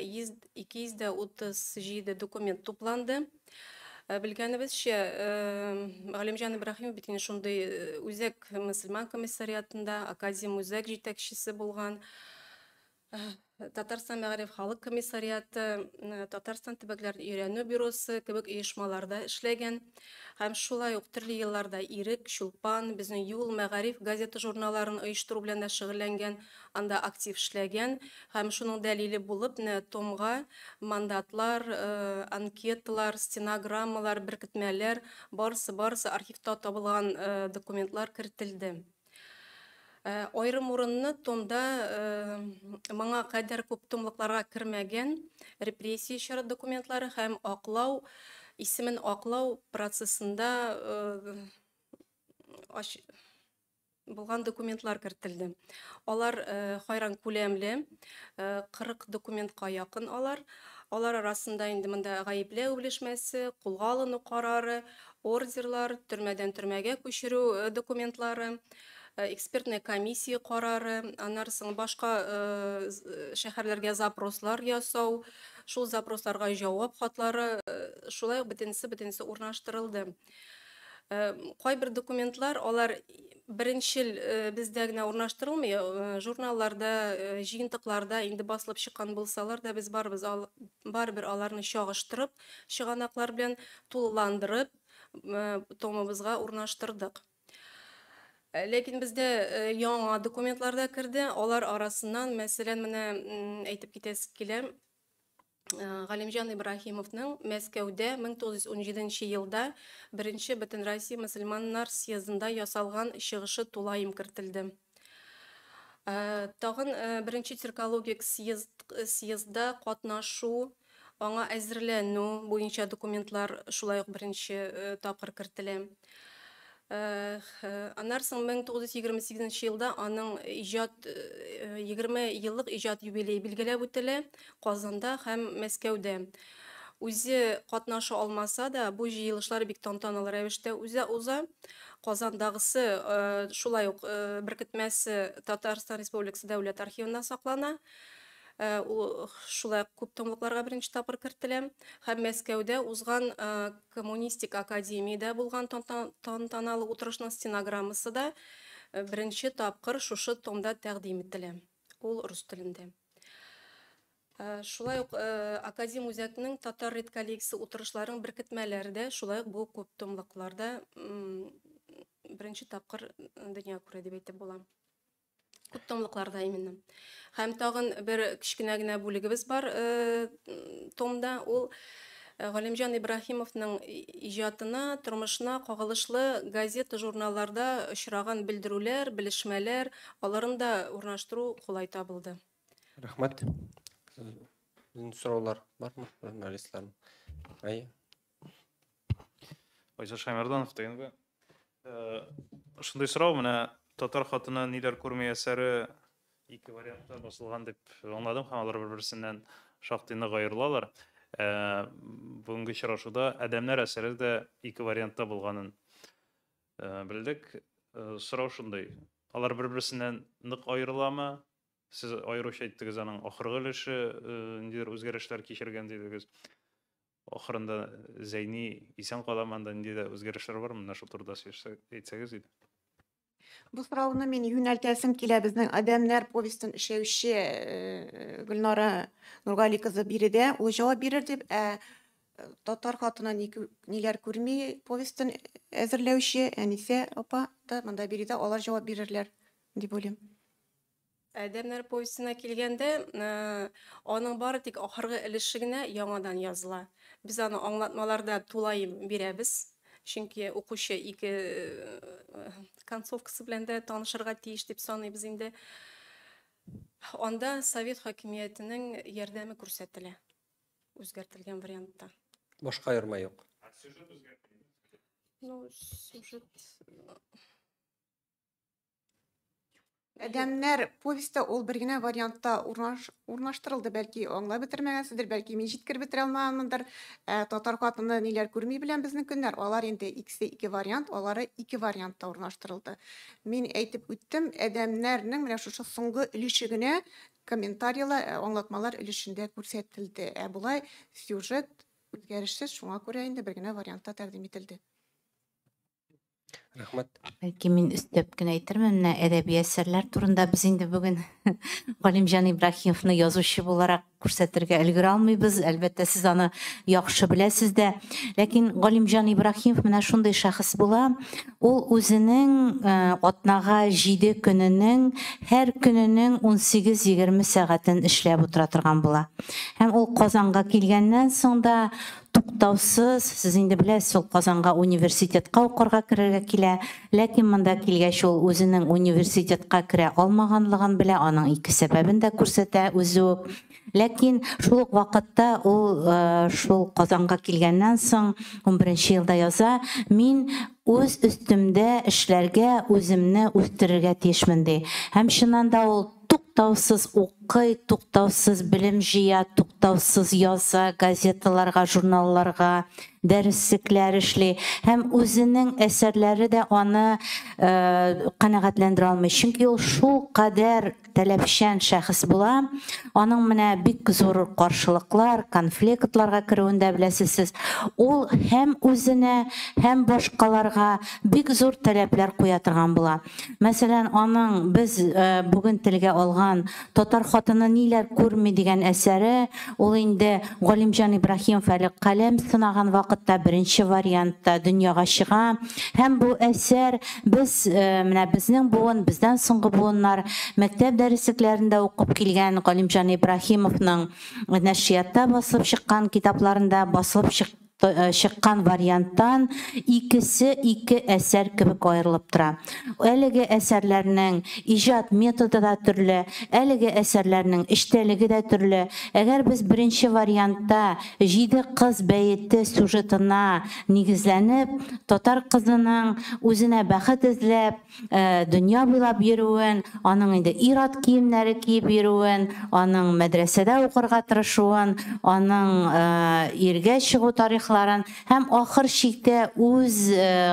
237 документ тупланды. Белгәнебезчә, Галимҗан Ибраһимов бит инде шундый үзәк мөселман комиссариатында, академия үзәк җитәкчесе булган. Татарстан Мәгариф халык комиссариаты, Татарстан төбәкләрен өйрәнү бюросы кебек оешмаларда эшләгән. Һәм шулай ук төрле елларда Ирек, Чулпан, Безнең юл, Мәгариф газета журналларын оештыру белән дә шөгыльләнгән, анда актив эшләгән. Һәм шуның дәлиле булып, менә томга мандатлар, анкеталар, стенограммалар, беркетмәләр, барысы-барысы архивта табылган документлар кертелде. Айрым урынны томда моңа кадәр күп томлыкларга кермәгән репрессия чоры документлары һәм аклау, исемен аклау процессында булган документлар кертелде. Алар хайран күләмле, 40 документка якын алар. Алар арасында инде монда гаепләү белешмәсе, кулга алыну карары, ордерлар, төрмәдән төрмәгә күчерү документлары, экспертная комиссия карары, аннан соң башка шәһәрләргә запрослар ясау, шул запросларга җавап хатлары, шулай ук бөтенесе урнаштырылды. Кайбер документлар алар беренчел бездә генә урнаштырылмый, журналларда, җыентыкларда инде басылып чыккан булсалар да, без барыбер аларны чагыштырып, чыганаклар белән тулыландырып, томыбызга урнаштырдык. Ләкин бездә яңа документлар да керде. Алар арасыннан, мәсәлән, менә әйтеп китәсе килә, Галимҗан Ибраһимовның Мәскәүдә 1917 елда беренче Бөтенроссия мөселманнар съездында ясалган чыгышы тулаем кертелде. Тагын беренче тюркологик съездда катнашу, Аңа әзерләнү буенча документлар шулай ук беренче тапкыр кертелә. Аннан соң 1928 елда аның иҗат 20 еллык иҗат юбилее билгеләп үтелә Казанда һәм Мәскәүдә. Үзе катнаша алмаса да, бу җыелышлар бик тантаналы рәвештә үзе уза. Казандагысы шулай ук беркетмәсе Татарстан Республикасы Дәүләт архивында саклана. Ул шулай ук күп томлыкларга беренче тапкыр кертелә. Һәм Мәскәүдә узган Коммунистик академиядә булган тантаналы утырышның стенограммасы да беренче тапкыр шушы томда тәкъдим ителә. Ул рус телендә. Шулай ук Академ үзәкнең татар редколлегиясе утырышларының беркетмәләре дә шулай ук бу күп томлыкларда беренче тапкыр дөнья күрә дип әйтеп була. Күп томлыкларда именно. Һәм тагын бер кечкенә генә бүлегебез бар томда, ул Галимҗан Ибраһимовның иҗатына, тормышына кагылышлы газета, журналларда очраган белдерүләр, белешмәләр, аларын да урнаштыру кулай табылды. Рәхмәт. Безнең сораулар бармы журналистларның? Әйе. Айзат Шаймарданов ТНВ. Шундый сорау, менә татар хатыны ниләр күрми әсәре ике вариантта басылган дип аңладым, һәм алар бер-берсеннән шактый нык аерылалар. Бүгенге очрашуда Адәмнәр әсәре дә ике вариантта булганын белдек. Сорау шундый: алар бер-берсеннән нык аерыламы? Сез аеруча әйттегез, аның ахыргы өлеше ниндидер үзгәрешләр кичергән дидегез. Ахырында Зәйни исән каламы, анда ниндидер үзгәрешләр бармы? Менә шул турыда әйтсәгез иде. Бу сорауны мин юнәлтәсем килә безнең Адәмнәр повестен эшләүче Гөлнара Нургали кызы биредә, ул җавап бирер дип, ә татар хатыны ниләр күрми повестен әзерләүче Әнисә апа да монда биредә, алар җавап бирерләр дип уйлыйм. Адәмнәр повестена килгәндә, аның бары тик ахыргы өлеше генә яңадан языла. Без аны аңлатмаларда тулаем бирәбез, чөнки укучы ике концовкасы белән дә танышырга тиеш дип саныйбыз инде. Анда совет хакимиятенең ярдәме күрсәтелә үзгәртелгән вариантта. Башка аерма юк. Ну, сюжет Адәмнәр повесте ул бер генә вариантта урнаштырылды, бәлки аңлап бетермәгәнсездер, бәлки мин җиткереп бетерә алмаганмындыр. Татар хатыны ниләр күрми белән безнең көннәр, алар инде икесе ике вариант, алары ике вариантта урнаштырылды. Мин әйтеп үттем, Адәмнәрнең менә шушы соңгы өлеше генә комментарийлар, аңлатмалар өлешендә күрсәтелде. Ә болай сюжет үзгәрешсез, шуңа күрә инде бер генә вариантта тәкъдим ителде. Рәхмәт. Бәлки мин өстәп кенә әйтермен, менә әдәби әсәрләр турында без инде бүген Галимҗан Ибраһимовны язучы буларак күрсәтергә өлгерә алмыйбыз. Әлбәттә, сез аны яхшы беләсез дә. Ләкин Галимҗан Ибраһимов менә шундый шәхес була. Ул үзенең атнага 7 көненең һәр көненең 18-20 сәгатен эшләп утыра торган була. Һәм ул Казанга килгәннән соң да туктаусыз, сез инде беләсез, ул Казанга университетка укырга керергә килә, ләкин монда килгәч ул үзенең университетка керә алмаганлыгын белә, аның ике сәбәбен дә күрсәтә үзе үк. Ләкин шул ук вакытта ул шул Казанга килгәннән соң 11 елда яза, мин үз өстемдә эшләргә, үземне үстерергә тиешмен ди. Һәм чыннан да ул туктаусыз укый, туктаусыз белем җыя, туктаусыз яза газеталарга, журналларга, дәреслекләр эшли. Һәм үзенең әсәрләре дә аны канәгатьләндерә алмый. Чөнки ул шул кадәр таләпчән шәхес була. Аның менә бик зур каршылыклар, конфликтларга керүен дә беләсез сез. Ул һәм үзенә, һәм башкаларга бик зур таләпләр куя торган була. Мәсәлән, аның без бүген телгә алган Татар хатыны ниләр күрми дигән әсәре, ул инде Галимҗан Ибраһимов әле каләм сынаган вакытта беренче вариантта дөньяга чыга. Һәм бу әсәр без менә безнең буын, бездән соңгы буыннар мәктәп дәреслекләрендә укып килгән Галимҗан Ибраһимовның нәшриятта басылып чыккан китапларында басылып чыккан варианттан икесе ике әсәр кебек аерылып тора. Әлеге әсәрләрнең иҗат методы да төрле, әлеге әсәрләрнең эчтәлеге дә төрле. Әгәр без беренче вариантта җиде кыз бәете сюжетына нигезләнеп, татар кызының үзенә бәхет эзләп, дөнья буйлап йөрүен, аның инде ир-ат киемнәре киеп йөрүен, аның мәдрәсәдә укырга тырышуын, аның иргә чыгу тарихларын һәм ахыр чиктә үз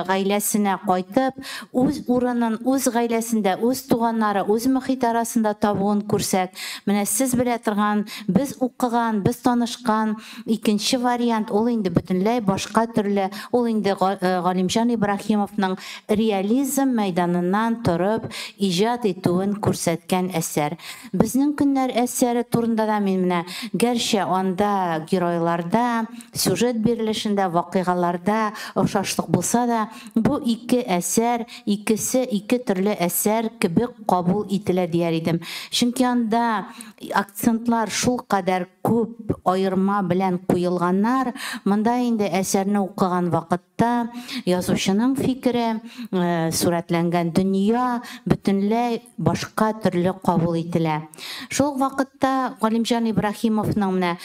гаиләсенә кайтып, үз урынын үз гаиләсендә, үз туганнары, үз мөхит арасында табуын күрсәк, менә сез белә торган, без укыган, без танышкан икенче вариант ул инде бөтенләй башка төрле, ул инде Галимҗан Ибраһимовның реализм мәйданыннан торып иҗат итүен күрсәткән әсәр. Безнең көннәр әсәре турында да мин менә, гәрчә анда геройларда, сюжет бирелешендә, вакыйгаларда охшашлык булса да, бу ике әсәр, икесе ике төрле әсәр кебек кабул ителә дияр идем. Чөнки анда акцентлар шул кадәр күп аерма белән куелганнар, монда инде әсәрне укыган вакытта язучының фикере, сурәтләнгән дөнья бөтенләй башка төрле кабул ителә. Шул ук вакытта Галимҗан Ибраһимовның менә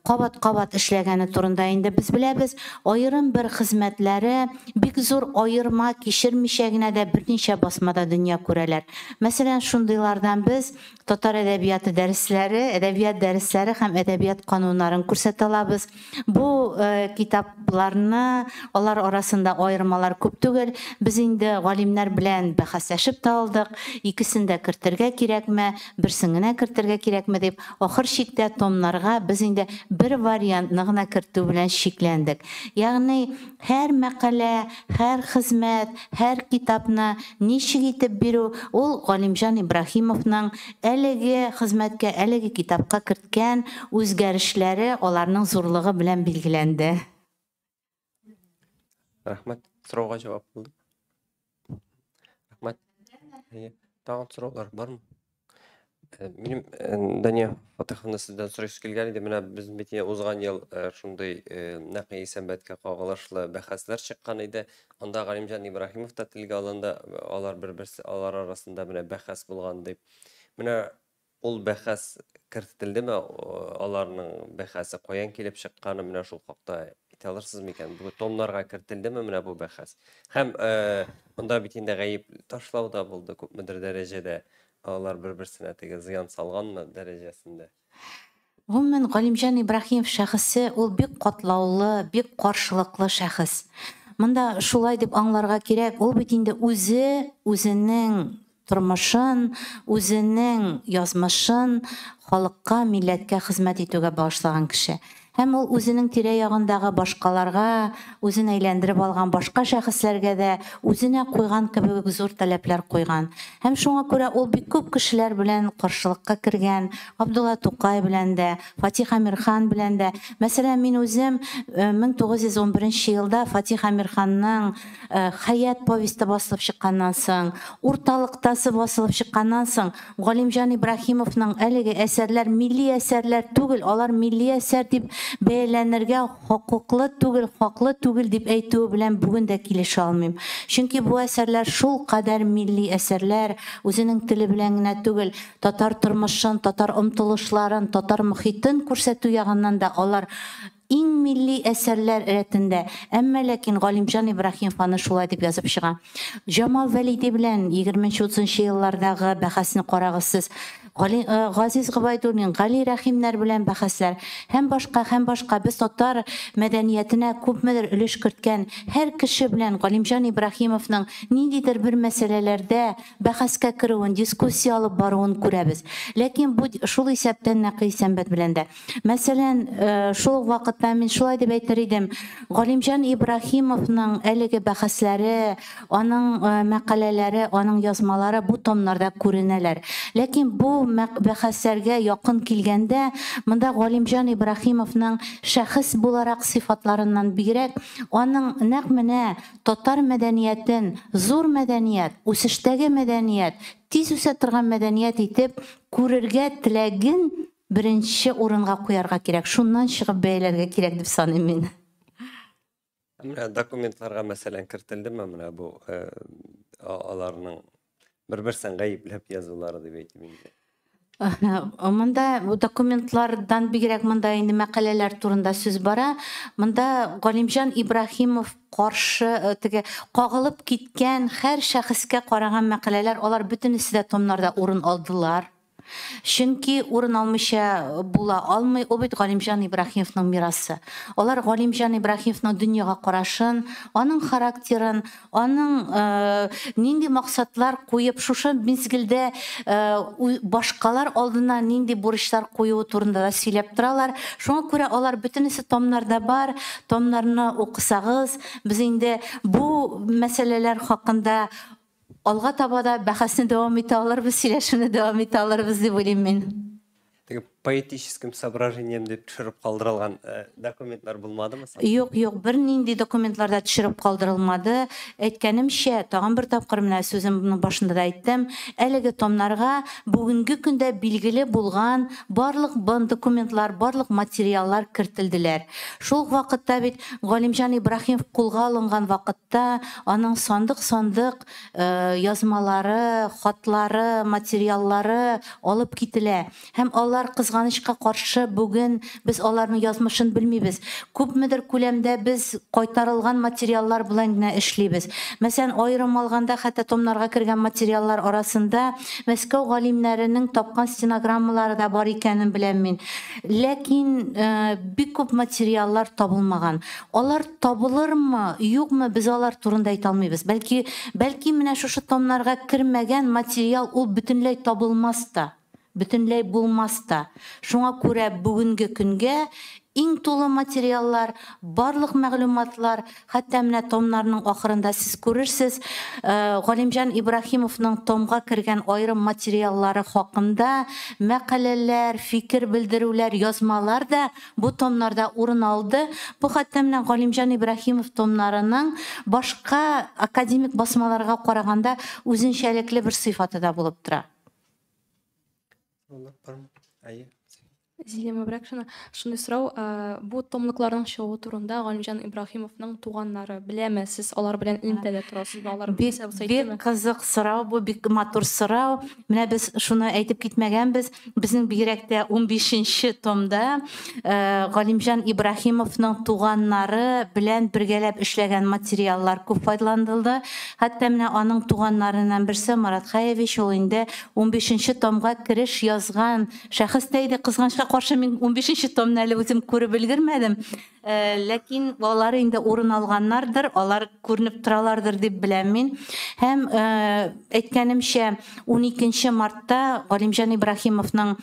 кабат-кабат эшләгәне турында инде без беләбез, аерым бер хезмәтләре бик зур аерма кичермичә генә дә берничә басмада дөнья күрәләр. Мәсәлән, шундыйлардан без татар әдәбияты дәресләре, әдәбият дәресләре һәм әдәбият кануннарын күрсәтә алабыз. Бу китапларны, алар арасында аермалар күп түгел. Без инде галимнәр белән бәхәсләшеп тә алдык. Икесен дә кертергә кирәкме, берсен генә кертергә кирәкме дип, ахыр чиктә томнарга без инде бер вариантны гына кертү белән чикләндек. Ягъни һәр мәкалә, һәр хезмәт, һәр китапны ничек итеп бирү, ул Галимҗан Ибраһимовның әлеге хезмәткә, әлеге китапка керткән үзгәрешләре аларның зурлыгы белән билгеләнде. Рәхмәт. Сорауга җавап булды. Рәхмәт. Тагын сораулар бармы? Минем Дания Фатыховна сездән сорыйсы килгән иде. Менә без бит узган ел шундый Нәкый Исәнбәткә кагылышлы бәхәсләр чыккан иде. Анда Галимҗан Ибраһимов та телгә алынды. Алар бер-берсе алар арасында менә бәхәс булган дип. Менә ул бәхәс кертелдеме? Аларның бәхәсе каян килеп чыкканы менә шул хакта әйтә алырсыз микән? Бу томнарга кертелдеме менә бу бәхәс? Һәм монда бит инде гаеп ташлау да булды күпмедер дәрәҗәдә. Алар бер-берсенә теге зыян салганмы дәрәҗәсендә? Гомумән, Галимҗан Ибраһимов шәхесе ул бик катлаулы, бик каршылыклы шәхес. Монда шулай дип аңларга кирәк, ул бит инде үзе үзенең тормышын, үзенең язмышын халыкка, милләткә хезмәт итүгә багышлаган кеше. Һәм ул үзенең тирә-ягындагы башкаларга, үзен әйләндереп алган башка шәхесләргә дә үзенә куйган кебек үк зур таләпләр куйган. Һәм шуңа күрә ул бик күп кешеләр белән каршылыкка кергән, Габдулла Тукай белән дә, Фатих Әмирхан белән дә. Мәсәлән, мин үзем 1911 елда Фатих Әмирханның Хәят повесте басылып чыкканнан соң, Урталыктасы басылып чыкканнан соң, Галимҗан Ибраһимовның әлеге әсәрләр милли әсәрләр түгел, алар милли әсәр дип бәяләнергә хокуклы түгел, хаклы түгел дип әйтүе белән бүген дә килешә алмыйм. Чөнки бу әсәрләр шул кадәр милли әсәрләр, үзенең теле белән генә түгел, татар тормышын, татар омтылышларын, татар мохитен күрсәтү ягыннан да алар иң милли әсәрләр рәтендә. Әмма ләкин Галимҗан Ибраһимов аны шулай дип язып чыга. Җамал Вәлиди белән егерменче-утызынчы еллардагы бәхәсне карагыз сез. Газиз Гобәйдуллин, Гали Рәхимнәр белән бәхәсләр һәм башка, һәм башка. Без татар мәдәниятенә күпмедер өлеш керткән һәр кеше белән Галимҗан Ибраһимовның ниндидер бер мәсьәләләрдә бәхәскә керүен, дискуссия алып баруын күрәбез. Ләкин бу шул исәптән Нәкый Исәнбәт белән дә. Мәсәлән, шул ук вакытта мин шулай дип әйтер идем, Галимҗан Ибраһимовның әлеге бәхәсләре, аның мәкаләләре, аның язмалары бу томнарда күренәләр. Ләкин бу бәхәсләргә якын килгәндә, монда Галимҗан Ибраһимовның шәхес буларак сыйфатларыннан бигрәк, аның нәкъ менә татар мәдәниятен зур мәдәният, үсештәге мәдәният, тиз үсә торган мәдәният итеп күрергә теләген беренче урынга куярга кирәк. Шуннан чыгып бәяләргә кирәк дип саныйм мин. Менә документларга, мәсәлән, кертелдеме менә бу аларның бер-берсен гаепләп язулары дип әйтим инде? Монда бу документлардан бигрәк монда инде мәкаләләр турында сүз бара. Монда Галимҗан Ибраһимов каршы теге кагылып киткән һәр шәхескә караган мәкаләләр, алар бөтенесе дә томнарда урын алдылар. Чөнки урын алмыйча була алмый, ул бит Галимҗан Ибраһимовның мирасы. Алар Галимҗан Ибраһимовның дөньяга карашын, аның характерын, аның нинди максатлар куеп, шушы мизгелдә башкалар алдына нинди бурычлар куюы турында да сөйләп торалар. Шуңа күрә алар бөтенесе томнарда бар. Томнарны укысагыз, без инде бу мәсьәләләр хакында алга таба да бәхәсне дәвам итә алырбыз, сөйләшүне дәвам итә алырбыз дип уйлыйм мин. Теге поэтическим соображением дип төшереп калдырылган документлар булмадымы соң? Юк, юк, бернинди документлар да төшереп калдырылмады. Әйткәнемчә, тагын бер тапкыр менә сүземнең башында да әйттем, әлеге томнарга бүгенге көндә билгеле булган барлык документлар, барлык материаллар кертелделәр. Шул ук вакытта бит Галимҗан Ибраһимов кулга алынган вакытта аның сандык-сандык язмалары, хатлары, материаллары алып кителә. Һәм алар кызганычка каршы бүген без аларның язмышын белмибез. Күпмедер күләмдә без кайтарылган материаллар белән генә эшлибез. Мәсәлән, аерым алганда, хәтта томнарга кергән материаллар арасында Мәскәү галимнәренең тапкан стенограммалары да бар икәнен беләм мин. Ләкин бик күп материаллар табылмаган. Алар табылырмы, юкмы, без алар турында әйтә алмыйбыз. Бәлки, бәлки менә шушы томнарга кермәгән материал ул бөтенләй табылмас та, бөтенләй булмас та. Шуңа күрә бүгенге көнгә иң тулы материаллар, барлык мәгълүматлар, хәтта менә томнарның ахырында сез күрерсез, Галимҗан Ибраһимовның томга кергән аерым материаллары хакында мәкаләләр, фикер белдерүләр, язмалар да бу томнарда урын алды. Бу хәтта менә Галимҗан Ибраһимов томнарының башка академик басмаларга караганда үзенчәлекле бер сыйфаты да булып тора. Әйе. Зилия Мөбәрәкшина, шундый сорау, бу томлыкларның чыгуы турында Галимҗан Ибраһимовның туганнары беләме? Сез алар белән элемтәдә торасызмы? Алар Бик, нәрсә булса әйтәме? бик кызык сорау бу, бик матур сорау. Менә без шуны әйтеп китмәгәнбез. Безнең бигрәк тә 15 томда Галимҗан Ибраһимовның туганнары белән бергәләп эшләгән материаллар күп файдаланылды. Хәтта менә аның туганнарыннан берсе Марат Хәевич, ул инде 15 томга кереш язган шәхес тә иде. Кызганычка каршы мин 15 томны әле үзем күреп өлгермәдем. Ләкин алар инде урын алганнардыр, алар күренеп торалардыр дип беләм мин. Һәм әйткәнемчә, 12 мартта Галимҗан Ибраһимовның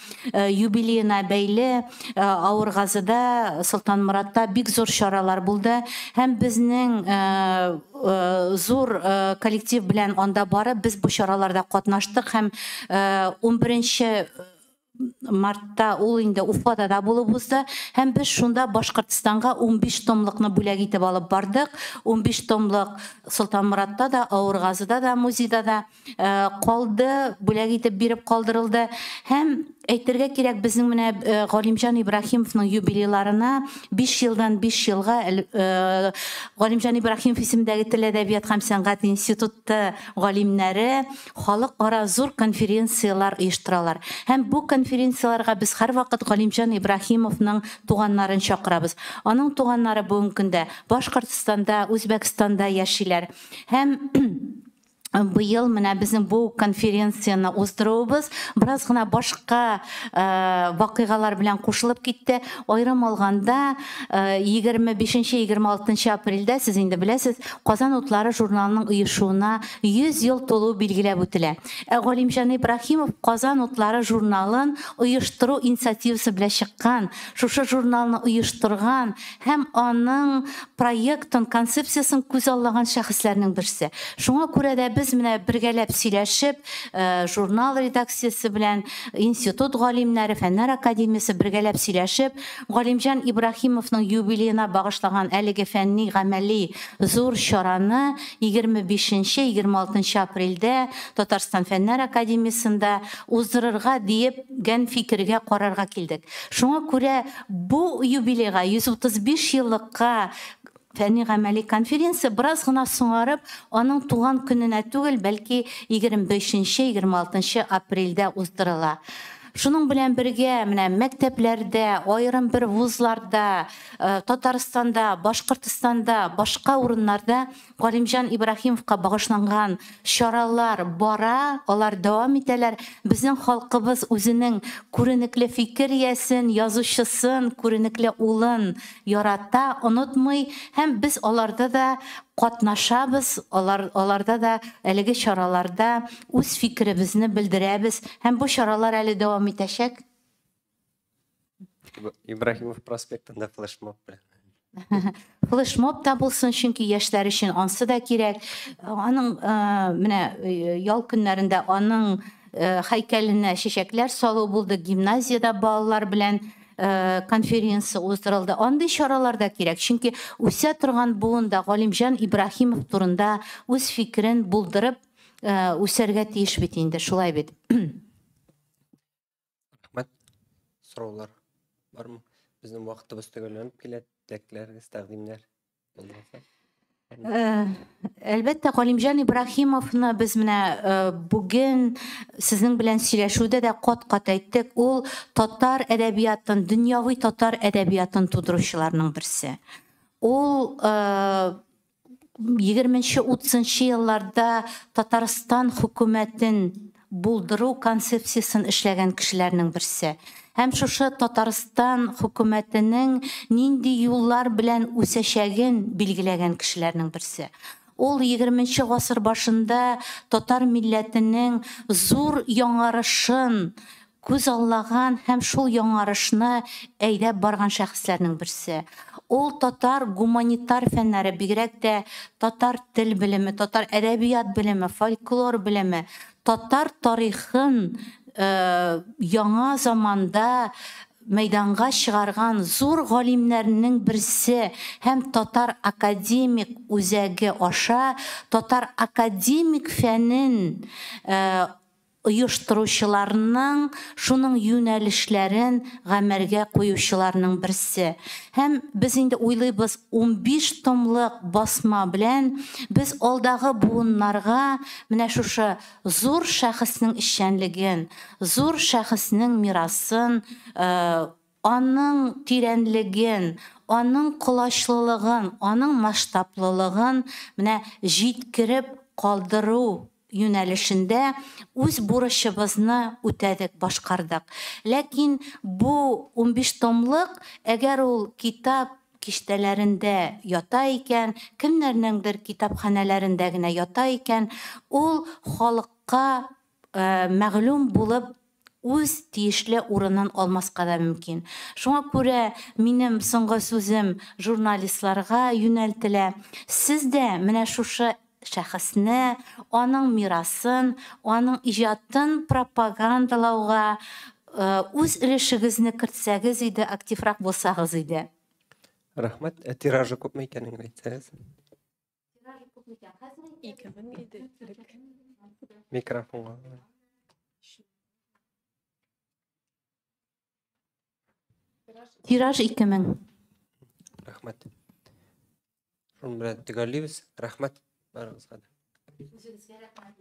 юбилеена бәйле Авыргазыда, Солтанморатта бик зур чаралар булды. Һәм безнең зур коллектив белән анда барып, без бу чараларда катнаштык һәм 11 мартта ул инде Уфада да булып узды һәм без шунда Башкортстанга 15 томлыкны бүләк итеп алып бардык. 15 томлык Солтанморатта да, Авыргазыда да, музейда да калды, бүләк итеп биреп калдырылды. Һәм әйтергә кирәк, безнең менә Галимҗан Ибраһимовның юбилейларына 5 елдан 5 елга Галимҗан Ибраһимов исемендәге Тел, әдәбият һәм сәнгать институты галимнәре халыкара зур конференцияләр оештыралар. Һәм бу конференцияләргә без һәрвакыт Галимҗан Ибраһимовның туганнарын чакырабыз. Аның туганнары бүгенге көндә Башкортстанда, Үзбәкстанда яшиләр. Һәм быел менә безнең бу конференцияне уздыруыбыз бераз гына башка вакыйгалар белән кушылып китте. Аерым алганда, 25-26 апрельдә, сез инде беләсез, Казан утлары журналының оешуына 100 ел тулу билгеләп үтелә. Ә Галимҗан Ибраһимов Казан утлары журналын оештыру инициативасы белән чыккан, шушы журналны оештырган һәм аның проектын, концепциясын күз аллаган шәхесләрнең берсе. Шуңа күрә дә без менә бергәләп сөйләшеп, журнал редакциясе белән институт галимнәре, Фәннәр академиясе бергәләп сөйләшеп, Галимҗан Ибраһимовның юбилеена багышлаган әлеге фәнни гамәли зур чараны 25-26 апрельдә Татарстан Фәннәр академиясендә уздырырга диеп гән фикергә, карарга килдек. Шуңа күрә бу юбилейга, 135 еллыкка фәнни гамәли конференция бераз гына соңарып, аның туган көненә түгел, бәлки 25-26 апрельдә уздырыла. Шуның белән бергә менә мәктәпләрдә, аерым бер вузларда, Татарстанда, Башкортстанда, башка урыннарда Галимҗан Ибраһимовка багышланган чаралар бара, алар дәвам итәләр. Безнең халкыбыз үзенең күренекле фикер иясен, язучысын, күренекле улын ярата, онытмый һәм без аларда да катнашабыз, алар, аларда да әлеге чараларда үз фикеребезне белдерәбез һәм бу чаралар әле дәвам итәчәк. Ибраһимов проспектында флешмоб белән. Флешмоб та булсын, чөнки яшьләр өчен ансы да кирәк. Аның менә ял көннәрендә аның һәйкәленә чәчәкләр салу булды, гимназиядә балалар белән конференция уздырылды. Андый чаралар да кирәк, чөнки үсә торган буын да Галимҗан Ибраһимов турында үз фикерен булдырып үсәргә тиеш бит инде, шулай бит. Рәхмәт. Сораулар бармы? Безнең вакытыбыз төгәлләнеп килә. Теләкләрегез, тәкъдимнәр булмаса. Әлбәттә, Галимҗан Ибраһимовны без менә бүген сезнең белән сөйләшүдә дә кат-кат әйттек. Ул татар әдәбиятын, дөньяви татар әдәбиятын тудыручыларның берсе. Ул 20-30 елларда Татарстан хөкүмәтен булдыру концепциясен эшләгән кешеләрнең берсе. Һәм шушы Татарстан хөкүмәтенең нинди юллар белән үсәчәген билгеләгән кешеләрнең берсе. Ул 20 гасыр башында татар милләтенең зур яңарышын күзаллаган һәм шул яңарышны әйдәп барган шәхесләрнең берсе. Ул татар гуманитар фәннәре, бигрәк тә татар тел белеме, татар әдәбият белеме, фольклор белеме, татар тарихын яңа заманда мәйданга чыгарган зур галимнәрнең берсе һәм татар академик үзәге аша татар академик фәнен оештыручыларның, шуның юнәлешләрен гамәлгә куючыларның берсе. Һәм без инде уйлыйбыз, 15 томлык басма белән без алдагы буыннарга менә шушы зур шәхеснең эшчәнлеген, зур шәхеснең мирасын, аның тирәнлеген, аның колачлылыгын, аның масштаблылыгын менә җиткереп калдыру юнәлешендә үз бурычыбызны үтәдек, башкардык. Ләкин бу 15 томлык, әгәр ул китап киштәләрендә ята икән, кемнәрнеңдер китапханәләрендә генә ята икән, ул халыкка мәгълүм булып үз тиешле урынын алмаска да мөмкин. Шуңа күрә минем соңгы сүзем журналистларга юнәлтелә. Сез дә менә шушы шәхесне, аның мирасын, аның иҗатын пропагандалауга үз өлешегезне кертсәгез иде, активрак булсагыз иде. Рәхмәт. Ә тиражы күпме икәнен әйтсәгез? Тиражы күпме икән? Хәзер 2000 иде элек. Микрофонга. Тираж 2000. Рәхмәт. Шуның белән төгәллибез. Рәхмәт барыгызга да. Үзегезгә рәхмәт.